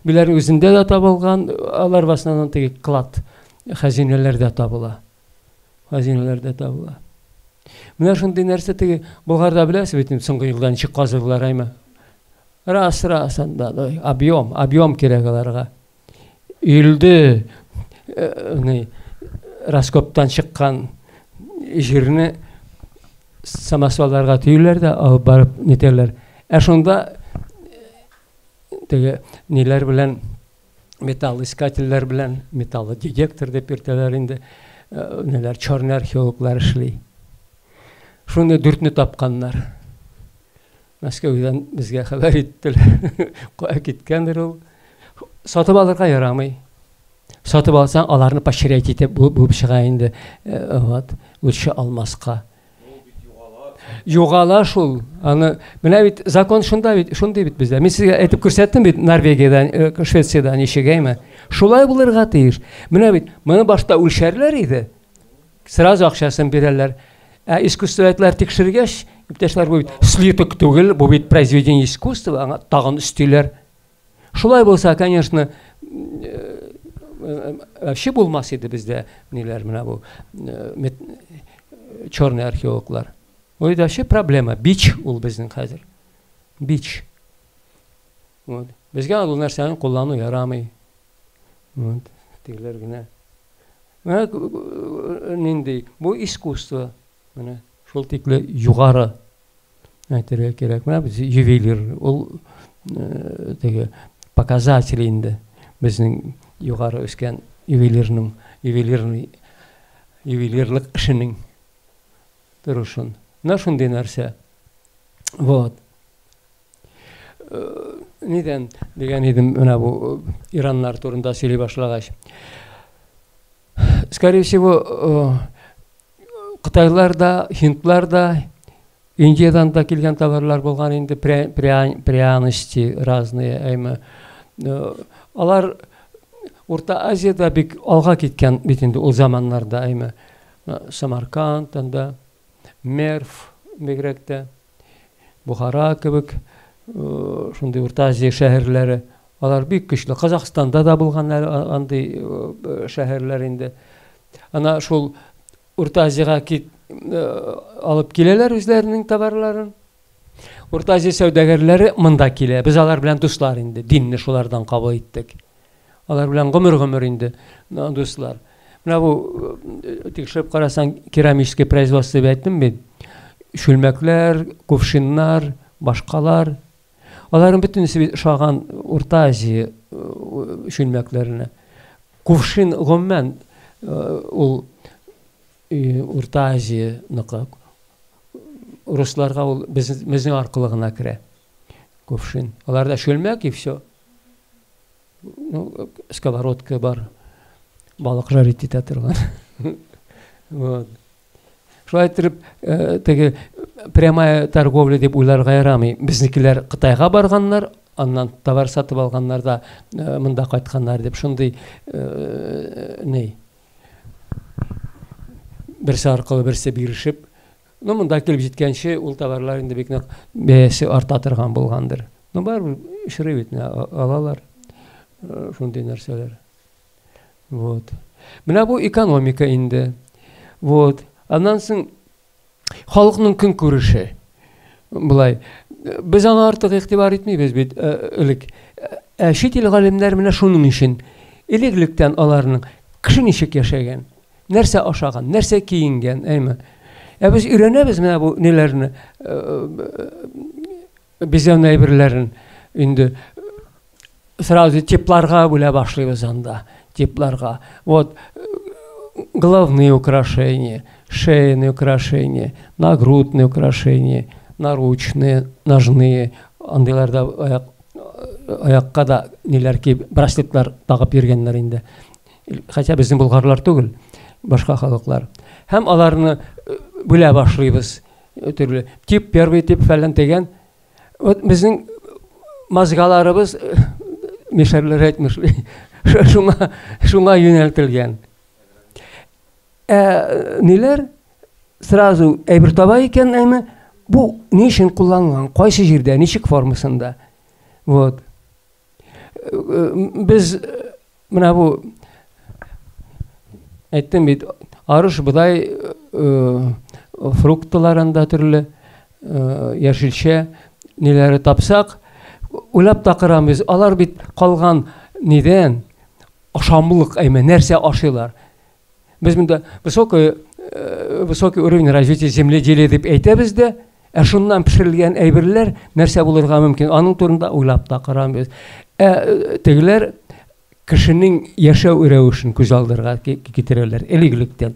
Биләр үзендә дә табылган, алар в основном теге клад хәзинәләрдә табыла. Хәзинәләр дә табыла. Менә шундый нәрсә теге Болгарда беләсез бит инде соңгы елда ничек казыдылар, әйме? Раз, раз, анда объем, объем кирәк аларга. Өелде, ни, раскоптан чыккан җирне самосвалларга төйләр дә алып барып нитәләр. Ә шунда теге ниләр белән металлоискательләр белән, металлодетектор дип йөртәләр инде, ниләр, черный археологлар эшли. Шуны дүртне тапканнар. Мәскәүдән безгә хәбәр иттеләр. Кая киткәндер ул. Сатып алырга ярамый. Сатып алсаң, аларны поощрять итеп булып чыга инде. Вот, лучше алмаска. Югала шул. Аны менә бит закон шунда бит, шундый бит бездә. Мин сезгә әйтеп күрсәттем бит Норвегиядән, Швециядән ничек, әйме? Шулай булырга тиеш. Менә бит моны башта үлчәрләр иде. Сразу акчасын бирәләр. Ә искусствоведлар тикшергәч, иптәшләр, бу бит слиток түгел, бу бит произведение искусства, аңа тагын өстиләр. Шулай булса, конечно, Вообще булмас иде бездә ниләр менә бу черный археологлар. Ул вообще проблема, бич ул безнең хәзер. Бич. Вот. Безгә ул нәрсәне куллану ярамый. Вот. Тегеләр генә. Менә нинди бу искусство. Менә шул тикле югары әйтергә кирәк. Менә без ювелир, ул теге показатель инде безнең югары үскән ювелирның, ювелирный, ювелирлык эшенең торышын. Менә шундый нәрсә. Вот. Нидән дигән идем менә бу Ираннар турында сөйли башлагач. Скорее всего, Кытайлар да, һиндлар да, Индиядан да килгән товарлар булган инде, пряности разные, әйме. Алар Урта Азиядә бик алга киткән бит инде ул заманнарда, әйме. Самарканд анда, Мерв бигрәк тә, Бухара кебек шундый Урта Азия шәһәрләре, алар бик көчле. Казахстанда да булган андый шәһәрләр инде. Ана шул Урта Азиягә кит алып киләләр үзләренең товарларын. Урта Азия сәүдәгәрләре монда килә. Без алар белән дуслар инде. Динне шулардан кабул иттек. Алар белән гомер-гомер инде дуслар. Менә бу тикшереп карасаң, керамическое производство дип әйттем бит. Чүлмәкләр, кувшиннар, башкалар. Аларның бөтенесе бит ошаган Урта Азия чүлмәкләренә. Кувшин гомумән ул Урта Азияныкы. Русларга ул безнең аркылы гына керә. Кувшин. Аларда чүлмәк и все. Ну, сковородка бар. Балык жарить итә торган. Вот. Шулай итеп, теге прямая торговля дип уйларга ярамый. Безнекеләр Кытайга барганнар, аннан товар сатып алганнар да монда кайтканнар дип шундый ни. Берсе аркылы берсе бирешеп, ну монда килеп җиткәнче ул товарлар инде бик нык бәясе арта торган булгандыр. Ну барыбер очрый бит, алалар шундый нәрсәләр. Вот. Менә бу экономика инде. Вот. Аннан соң халыкның көнкүреше. Болай. Без аңа артык игътибар итмибез бит элек. Ә чит ил галимнәр менә шуның өчен элек-электән аларның кеше ничек яшәгән, нәрсә ашаган, нәрсә киенгән, әйме. Ә без өйрәнәбез менә бу ниләрне, бизәү әйберләрен инде сразу типларга бүлә башлыйбыз анда, типларга. Вот головные украшения, шейные украшения, нагрудные украшения, наручные, ножные, андыйларда аяк, аякка да ниләр киеп, браслетлар тагып йөргәннәр инде. Хотя безнең болгарлар түгел, башка халыклар. Һәм аларны бүлә башлыйбыз төрле. Тип, первый тип фәлән дигән. Вот безнең мозгаларыбыз, мишәрләр әйтмешли, шуңа юнәлтелгән. Ә ниләр сразу әйбер таба икән, әйме, бу ни өчен кулланылган, кайсы җирдә, ничек формасында. Вот. Без менә бу әйттем бит, арыш, бодай, фруктларында төрле яшелчә ниләре тапсак, уйлап та карамыйбыз. Алар бит калган нидән? Ашамлык, әйме, нәрсә ашыйлар? Без монда высокий уровень развития земледелия дип әйтәбез дә, ә шуннан пешерелгән әйберләр нәрсә булырга мөмкин? Аның турында уйлап та карамыйбыз. Ә тегеләр кешенең яшәү рәвешен күз алдырга китерәләр. Элек-электән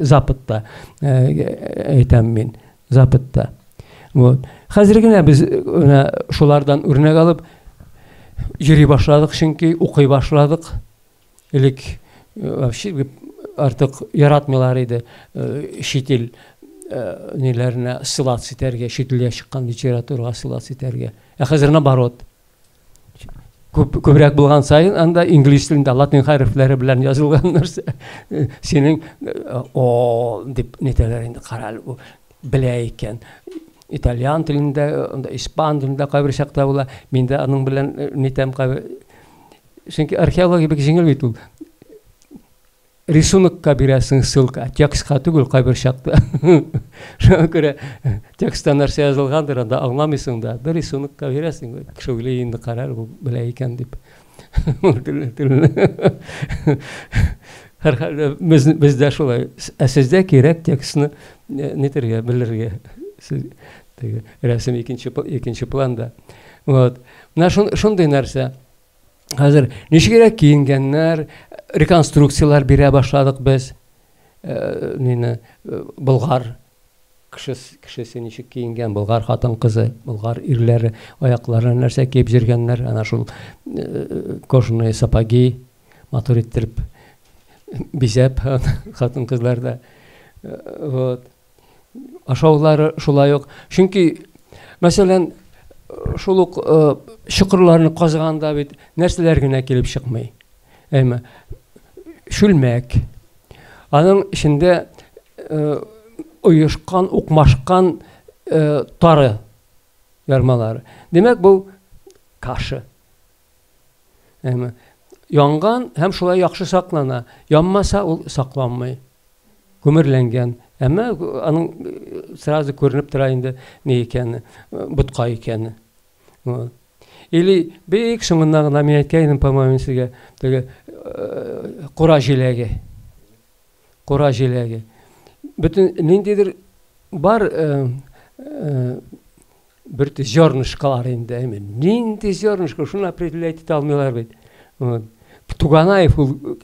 Западта, әйтәм мин, Западта. Вот. Хәзер генә без менә шулардан үрнәк алып йөри башладык, чөнки укый башладык. Элек вообще артык яратмыйлар иде чит ил ниләренә ссылаться итәргә, чит илгә чыккан литературага ссылаться итәргә. Ә хәзер наоборот. Күбрәк булган саен анда инглиз телендә латин хәрефләре белән язылган нәрсә синең о дип нитәләр инде, кара әле, бу белә икән. Итальян телендә, анда испан телендә кайбер чакта була. Мин дә аның белән нитәм кайбер. Чөнки археология бик җиңел бит ул. Рисунокка бирәсең ссылка, текстка түгел кайбер чакта. Шуңа күрә текстта нәрсә язылгандыр, анда аңламыйсың да. Бер рисунокка бирәсең, кеше уйлый инде, карар, бу белә икән дип. Һәрхәлдә без, бездә шулай. Ә сездә кирәк текстны нитергә, белергә. Сез теге рәсем икенче икенче планда. Вот. Менә шундый нәрсә. Хәзер ничегрәк киенгәннәр, реконструкцияләр бирә башладык без. Э, нине э, болгар кешесе, кешесе ничек киенгән, болгар хатын-кызы, болгар ирләре аякларына нәрсә киеп йөргәннәр, ана шул э, кожаные сапоги матур иттереп бизәп хатын-кызлар да. Вот. Ашаулары шулай ук. Чөнки, мәсәлән, шул ук чокырларны казыганда бит нәрсәләр генә килеп чыкмый. Әйме, чүлмәк. Аның эчендә оешкан, укмашкан тары ярмалары. Димәк, бу каша. Әйме, янган һәм шулай яхшы саклана. Янмаса, ул сакланмый. Күмерләнгән. Әмма аның сразу күренеп тора инде ни икәне, ботка икәне. Вот. Или бик соңыннан гына мин әйткән идем, по-моему, сезгә, теге кура җиләге. Кура җиләге. Бөтен ниндидер бар бер зернышкалар инде, әйме. Нинди зернышко, шуны определять итә алмыйлар бит. Вот. Туганаев ул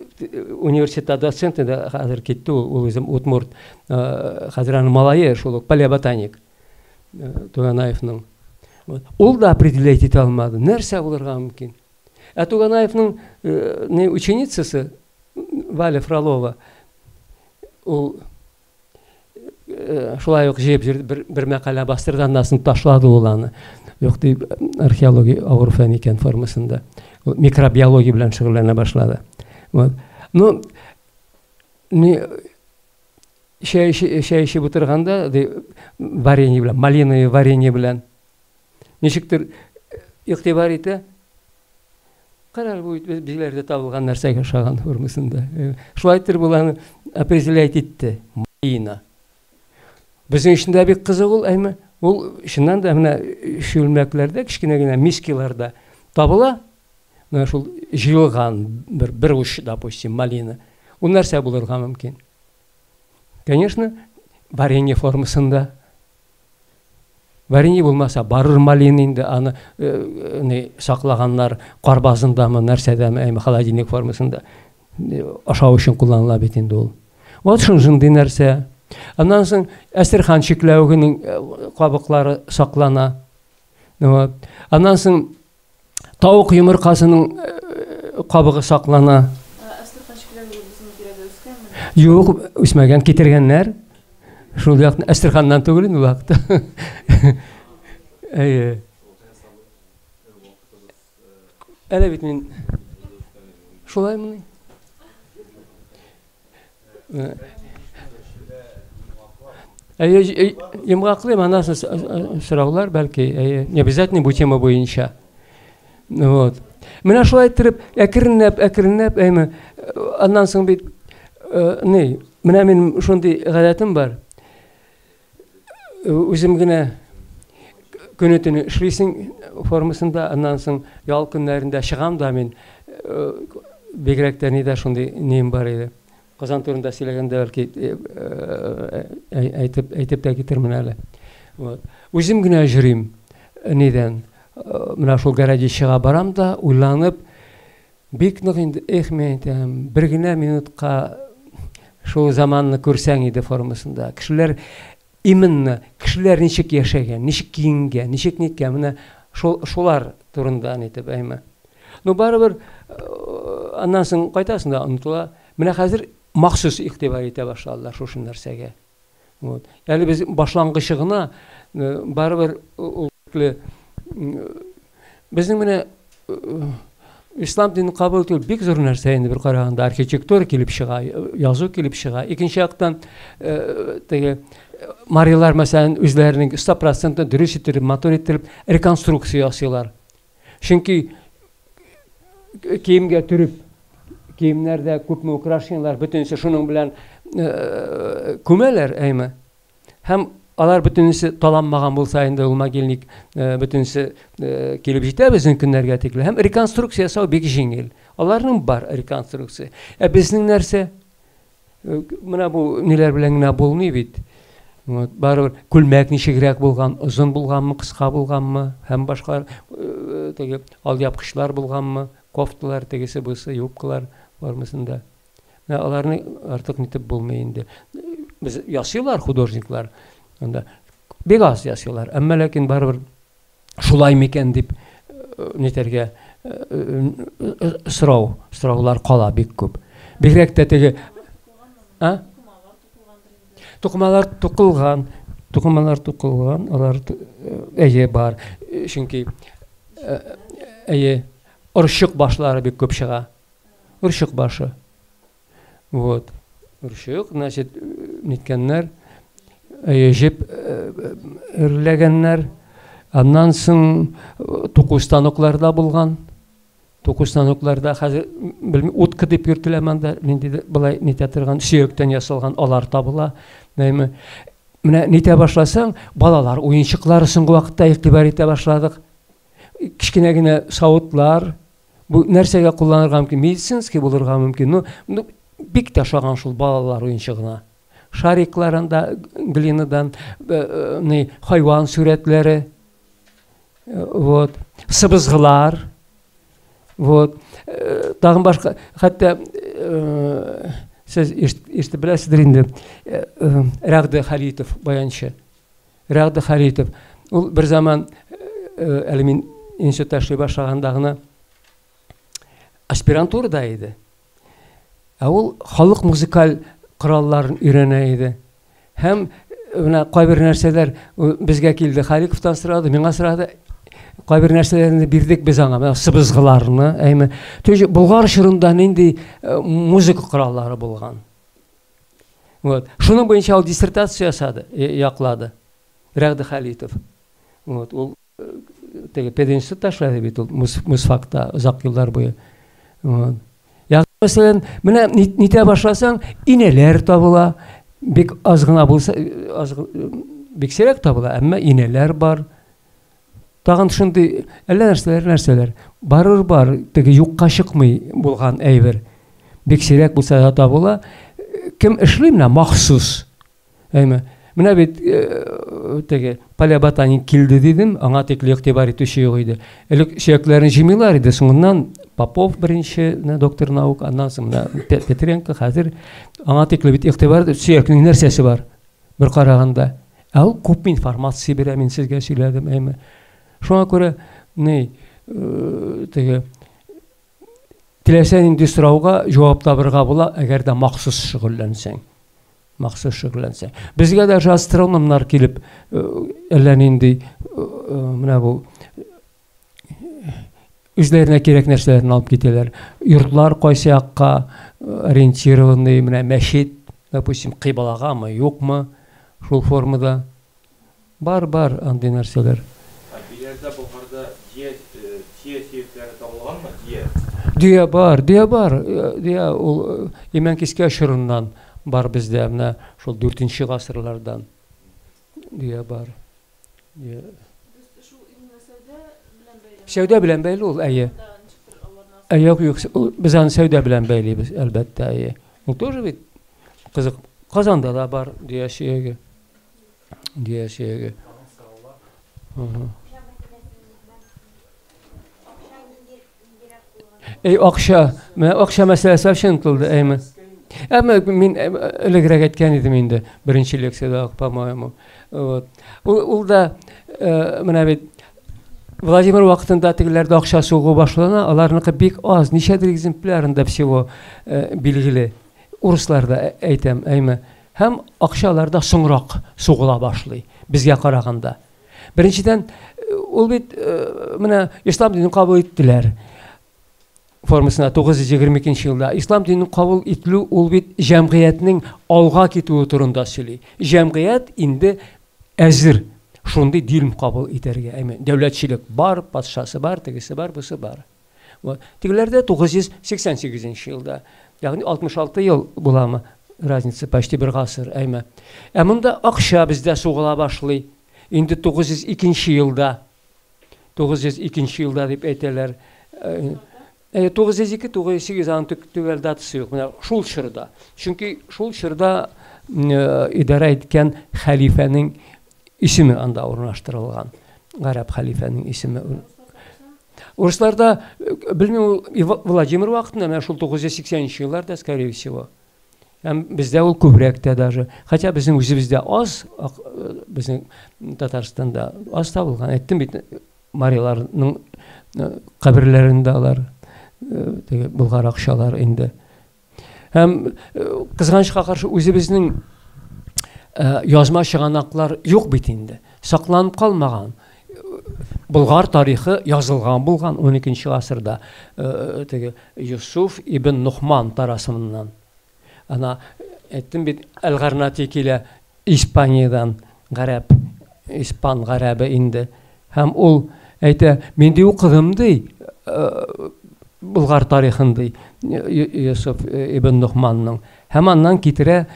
университетта доцент инде, хәзер китте ул, ул үзем удмурт. Хәзер аның малае шул ук палеоботаник Туганаевның. Вот. Ул да определять итә алмады. Нәрсә булырга мөмкин? Ә Туганаевның не ученицасы Валя Фролова ул шулай ук җыеп йөрде, бер, бер мәкалә бастырды, аннан соң ташлады ул аны. Юк дип, археология авыр фән икән формасында. Ул микробиология белән шөгыльләнә башлады. Вот. Ну, не чәй, чәй эчеп утырганда, ди, варенье белән, малиновый варенье белән ничектер игътибар итә. Карар, бу бит биләрдә табылган нәрсәгә ошаган формасында. Шулай итеп ул аны определять итте. Малина. Безнең өчен дә бик кызык ул, әйме? Ул чыннан да менә чүлмәкләрдә, кечкенә генә мискиларда табыла. Менә шул җыелган бер, бер уч, допустим, малина. Ул нәрсә булырга мөмкин? Конечно, варенье формасында. Варенье булмаса, барыр малина инде, аны ни саклаганнар, кар базындамы, нәрсәдәме, әйме, холодильник формасында ашау өчен кулланыла бит инде ул. Вот шундый нәрсә. Аннан соң Әстерхан чикләвегенең кабыклары саклана. Вот. Аннан соң Тавык йомыркасының кабыгы саклана. Әстерхан чикләвеге безнең тирәдә үскәнме? Юк, үсмәгән, китергәннәр. Шул яктан Әстерханнан түгел инде ул вакытта. Әйе. Әле бит мин шулаймыни? Әйе, йомгаклыйм, аннан соң сораулар бәлки, әйе, не обязательно бу тема буенча. Вот. Менә шулай иттереп, әкренләп, әкренләп, әйме, аннан соң бит, ни, менә минем шундый гадәтем бар. Үзем генә көне-төне эшлисең формасында, аннан соң ял көннәрендә чыгам да мин, бигрәк тә нидә шундый нием бар иде. Казан турында сөйләгәндә бәлки әйтеп, әйтеп тә китермен әле. Вот. Үзем генә йөрим нидән. Менә шул городищега барам да, уйланып, Бик нык инде, эх, мин әйтәм, бер генә минутка шул заманны күрсәң иде формасында. Кешеләр именно кешеләр ничек яшәгән, ничек киенгән, ничек ниткән, менә шул шулар турында нитеп, әйме. Ну, барыбер аннан соң кайтасың да онытыла. Менә хәзер махсус игътибар итә башладылар шушы нәрсәгә. Вот. Әле без башлангычы гына, барыбер ул безнең менә ислам динен кабул итү бик зур нәрсә инде бер караганда архитектура килеп чыга, язу килеп чыга. Икенче яктан теге марилар мәсәлән үзләренең 100% дөрес иттереп, матур иттереп реконструкция ясыйлар. Чөнки киемгә төреп, Киемнәрдә күпме украшениелар, бөтенесе шуның белән күмәләр, әйме. Һәм алар бөтенесе таланмаган булса инде ул могильник бөтенесе килеп җитә безнең көннәргә тикле. Һәм реконструкция ясау бик җиңел. Аларның бар реконструкция. Ә безнең нәрсә? Менә бу ниләр белән генә булмый бит. Вот, барыбер күлмәк ничегрәк булган, озын булганмы, кыска булганмы, һәм башка теге алъяпкычлар булганмы, кофталар, тегесе бусы, юбкалар формасында. Менә аларны артык нитеп булмый инде. Без ясыйлар художниклар. Анда бик аз ясыйлар. Әмма ләкин барыбер шулай микән дип нитәргә сорау, сораулар кала бик күп. Бигрәк тә теге А? Тукымалар тукылган, тукымалар тукылган, алар әйе бар. Чөнки әйе орчык башлары бик күп чыга. Орчык башы. Вот. Орчык, значит, ниткәннәр, җеп эрләгәннәр. Аннан соң туку станоклары да булган. Туку станокларда хәзер белмим, утка дип йөртелә монда, ниндидер былай нитә торган сөяктән ясалган алар табыла. Әйме. Менә нитә башласаң, балалар уенчыклары соңгы вакытта игътибар итә башладык. Кечкенә генә савытлар, бу нәрсәгә кулланырга мөмкин? Медицинский булырга мөмкин. Ну, ну бик тә ошаган шул балалар уенчыгына. Шарикларында глинадан, ни, хайван сурәтләре. Вот. Сыбызгылар. Вот. Тагын башка, хәтта сез ишетеп беләсездер инде, Рәгъде Халитов баянчы. Рәгъде Халитов. Ул бер заман әле мин институтта эшли башлаганда гына аспирантурада иде. Ә ул халык музыкаль коралларын өйрәнә иде. Һәм менә кайбер нәрсәләр безгә килде. Халиковтан сорады, миңа сорады. Кайбер нәрсәләрне бирдек без аңа. Менә сыбызгыларны, әйме. То есть Болгар чорында нинди музыка кораллары булган. Вот. Шуның буенча ул диссертация ясады, яклады. Рәгъде Халитов. Вот. Ул теге пединститутта эшләде бит ул музфакта озак еллар буе. Вот. Ягъни, мәсәлән, менә нитә башласаң, инәләр табыла. Бик аз гына булса, аз, бик сирәк табыла, әмма инәләр бар. Тагын шундый әллә нәрсәләр, нәрсәләр. Барыр бар, теге юкка чыкмый булган әйбер. Бик сирәк булса да табыла. Кем эшли менә махсус. Әйме. Менә бит теге палеоботаник килде дидем, аңа тикле игътибар итүче юк иде. Элек сөякләрен җыймыйлар иде, соңыннан Попов беренче, менә доктор наук, аннан соң менә Петренко хәзер аңа тикле бит игътибар сөякнең нәрсәсе бар? Бер караганда. Ә ул күп информация бирә, мин сезгә сөйләдем, әйме. Шуңа күрә ни теге теләсә нинди сорауга җавап табырга була, әгәр дә махсус шөгыльләнсәң. Махсус шөгыльләнсә. Безгә даже астрономнар килеп, әллә нинди менә бу үзләренә кирәк нәрсәләрне алып китәләр. Йортлар кайсы якка ориентированный, менә мәчет, допустим, кыйбалагамы, юкмы, шул формада. Бар, бар андый нәрсәләр. Ә Биләрдә, Болгарда дөя, төя сөякләре табылганмы? Дөя. Дөя бар, дөя бар. Дөя ул Имәнкискә чорыннан бар бездә, менә шул 4 гасырлардан. Дөя бар. Дөя. Шул именно сәүдә белән бәйле. Сәүдә белән бәйле ул, әйе. Ә, юк, юк, без аны сәүдә белән бәйлибез, әлбәттә, әйе. Ул тоже бит кызык. Казанда да бар дөя сөяге. Дөя сөяге. Эй, акча, менә акча мәсьәләсе вообще онытылды, әйме. Әмма мин элегрәк әйткән идем инде, беренче лекциядә, по-моему. Вот. Ул, ул да менә бит Владимир вакытында тегеләрдә акча сугу башлана, аларныкы бик аз, ничәдер экземплярында всего билгеле. Урысларда әйтәм, әйме. Һәм акча аларда соңрак сугыла башлый, безгә караганда. Беренчедән, ул бит менә ислам динен кабул иттеләр. Формасына 922 елда ислам динен кабул ителү ул бит җәмгыятьнең алга китүе турында сөйли. Җәмгыять инде әзер шундый дин кабул итәргә. Әйме, дәүләтчелек бар, патшасы бар, тегесе бар, бусы бар. Вот. Тегеләрдә 988 елда. Ягъни 66 ел буламы? Разница почти бер гасыр, әйме. Ә монда акча бездә сугыла башлый. Инде 902 елда. 902 елда дип әйтәләр. 902, 908 аның төгәл датасы юк. Менә шул чорда. Чөнки шул чорда идарә иткән хәлифәнең исеме анда урнаштырылган. Гарәп хәлифәнең исеме. Урысларда, белмим, ул Владимир вакытында, менә шул 980 елларда, скорее всего. Һәм бездә ул күбрәк тә даже. Хотя безнең үзебездә аз, безнең Татарстанда аз табылган. Әйттем бит, мариларның каберләрендә алар теге болгар акчалар инде. Һәм кызганычка каршы үзебезнең язма чыганаклар юк бит инде. Сакланып калмаган. Болгар тарихы язылган булган 12 гасырда теге Юсуф ибн Нухман тарасыннан. Ана әйттем бит, Әл-Гарнати килә Испаниядән, гарәп, испан гарәбе инде. Һәм ул әйтә, мин ди укыдым ди, Болгар тарихын ди, Юсуф ибн Нухманның. Һәм аннан китерә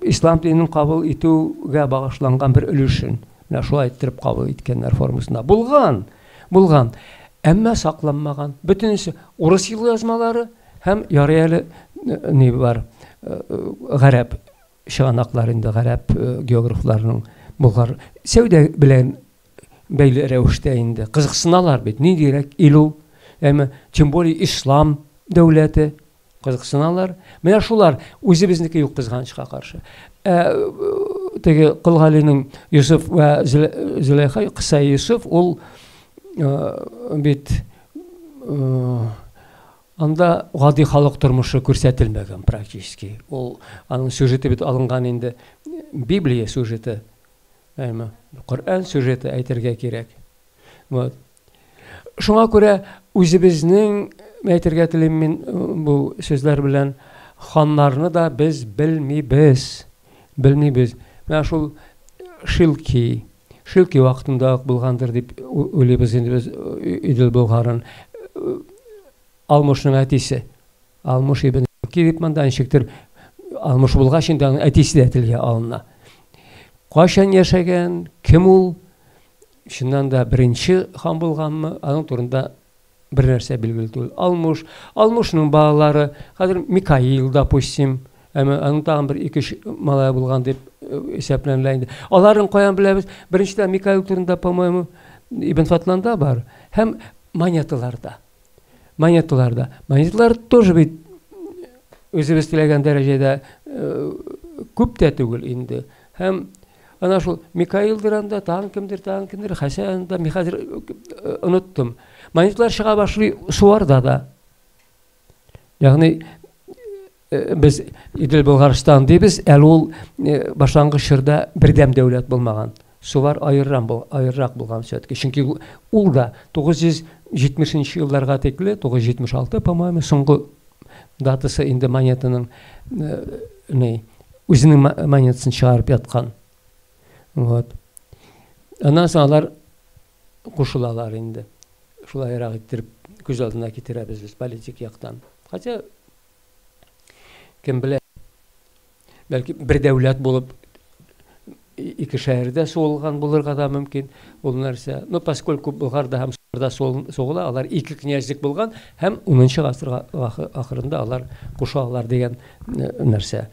ислам динен кабул итүгә багышланган бер өлешен. Менә шулай иттереп кабул иткәннәр формасында. Булган, булган. Әмма сакланмаган. Бөтенесе урыс елъязмалары һәм ярый әле ни бар, гарәп чыганаклар инде, гарәп географларының Болгар сәүдә белән бәйле рәвештә инде кызыксыналар бит, ниндирәк ил ул, әмма тем более ислам дәүләте кызыксыналар. Менә шулар үзебезнеке юк кызганычка каршы. Ә теге Кол Галинең Юсуф вә Зөләйха Кыса Юсуф ул бит анда гади халык тормышы күрсәтелмәгән практически. Ул аның сюжеты бит алынган инде Библия сюжеты. Әйме, Коръән сюжеты әйтергә кирәк. Вот. Шуңа күрә үзебезнең әйтергә телим мин бу сүзләр белән ханнарны да без белмибез. Белмибез. Менә шул Шилки, Шилки вакытында ук булгандыр дип уйлыйбыз инде без Идел Болгарын. Алмушның әтисе. Алмуш ибн Шилки дип монда ничектер Алмуш булгач инде аның әтисе дә телгә алына. Кайчан яшәгән, кем ул? Чыннан да беренче хан булганмы? Аның турында бер нәрсә билгеле түгел. Алмуш, Алмушның балалары, хәзер Микаил, допустим, әмма аның тагын бер ике малае булган дип исәпләнелә инде. Аларын каян беләбез? Беренчедән Микаил турында, по-моему, Ибн Фатланда бар һәм монеталарда. Монеталарда. Монеталар тоже бит үзебез теләгән дәрәҗәдә күп тә түгел инде. Һәм ана шул Микаилдыр анда, тагын кемдер, тагын кемдер, Хәсән да, мин хәзер оныттым. Монеталар чыга башлый Суарда да. Ягъни без Идел Болгарстан дибез, әле ул башлангыч чорда бердәм дәүләт булмаган. Сувар аеррак булган все-таки. Чөнки ул да 970 елларга тикле, 976, по-моему, соңгы датасы инде монетаның ни, үзенең монетасын чыгарып яткан. Вот. Аннан соң алар кушылалар инде. Шулайрак иттереп күз алдына китерәбез без политик яктан. Хотя кем белә, бәлки бер дәүләт булып ике шәһәрдә сугылган булырга да мөмкин ул нәрсә. Но поскольку Болгарда һәм Суарда сугыла, алар ике князьлек булган һәм 10 гасыр ахырында алар кушылалар дигән нәрсә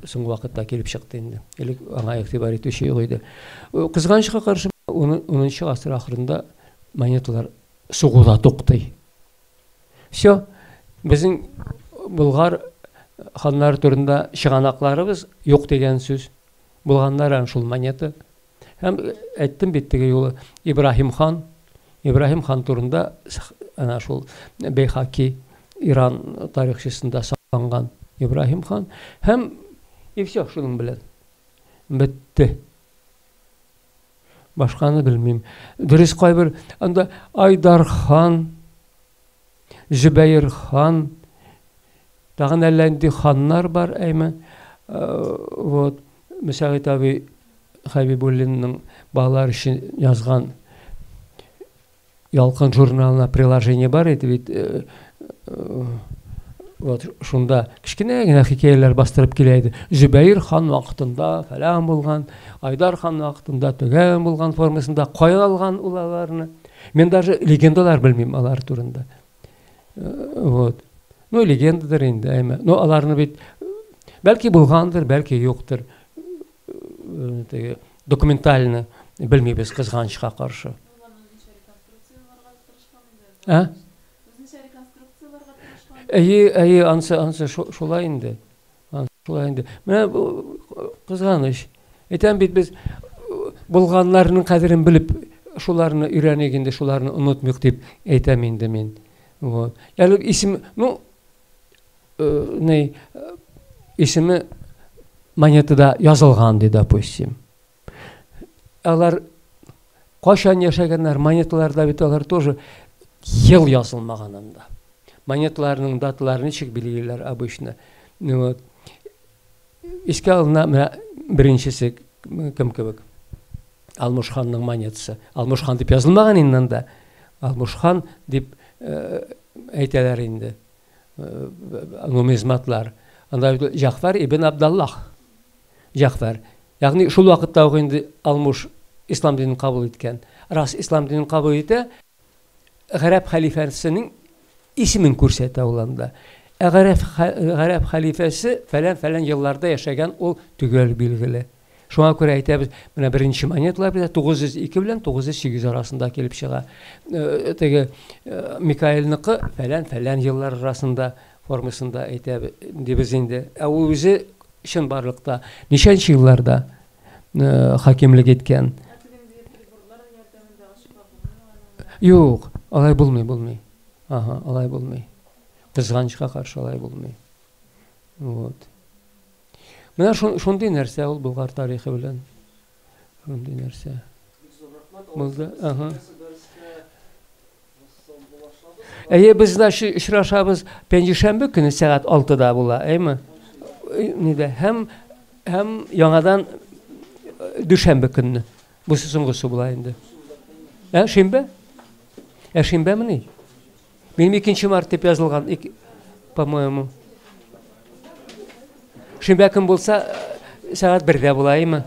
соңгы вакытта килеп чыкты инде. Элек аңа игътибар итүче юк иде. Кызганычка каршы, 10 гасыр ахырында монеталар сугуда туктый. Все, безнең Болгар ханнары турында чыганакларыбыз юк дигән сүз. Булганнар ан шул монета. Һәм әйттем бит теге юлы Ибраһим хан, Ибраһим хан турында ана шул Бейхаки Иран тарихчысында сакланган Ибраһим хан. Һәм и все, шуның белән бетте. Башканы белмим. Дөрес кайбер анда Айдар хан, Зөбәер хан, тагын әллә нинди ханнар бар, әйме. Вот, Мөсәгыйт абый Хәбибуллинның балалар өчен язган Ялкын журналына приложение бар иде бит. Вот шунда кечкенә генә хикәяләр бастырып килә иде. Зөбәер хан вакытында фәлән булган, Айдар хан вакытында төгән булган формасында кая алган ул аларны. Мин даже легендалар белмим алар турында. Вот. Ну, легендадыр инде, әмма. Но аларны бит бәлки булгандыр, бәлки юктыр. Теге документально белмибез кызганычка каршы. Ә? Әйе, әйе, ансы, ансы шулай инде. Ансы шулай инде. Менә кызганыч. Әйтәм бит без булганнарның кадерен белеп, шуларны өйрәник инде, шуларны онытмыйк дип әйтәм инде мин. Вот. Әле исем, ну, ни, исеме монетада язылган ди, допустим. Алар кайчан яшәгәннәр, монеталарда бит алар тоже ел язылмаган анда. Монеталарның даталарын ничек билгелиләр обычно. Ну, вот. Искә алына менә беренчесе кем кебек? Алмыш ханның монетасы. Алмыш хан дип язылмаган инде анда. Алмыш хан дип әйтәләр инде. Нумизматлар. Анда Җәгъфәр ибн Абдаллах. Җәгъфәр. Ягъни шул вакытта ук инде Алмуш ислам динен кабул иткән. Рас ислам динен кабул итә, гарәп хәлифәсенең исемен күрсәтә ул анда. Ә гарәп, гарәп хәлифәсе фәлән-фәлән елларда яшәгән, ул төгәл билгеле. Шуңа күрә әйтәбез, менә беренче монеталар бездә 902 белән 908 арасында килеп чыга. Теге Микаэльныкы фәлән-фәлән еллар арасында формасында әйтәбез дибез инде. Ә ул үзе чынбарлыкта ничәнче елларда хакимлек иткән? Юк, алай булмый, булмый. Ага, алай булмый. Кызганычка каршы алай булмый. Вот. Менә шундый нәрсә ул Болгар тарихы белән. Шундый нәрсә. Булды. Ага. Әйе, без дә очрашабыз пәнҗешәмбе көне сәгать 6-да була, әйме? Нидә? Һәм һәм яңадан дүшәмбе көнне. Бусы соңгысы була инде. Ә, шимбә? Ә шимбәмени? Минем 2 март дип язылган, по-моему. Шимбә көн булса, сәгать 1-дә була, әйме?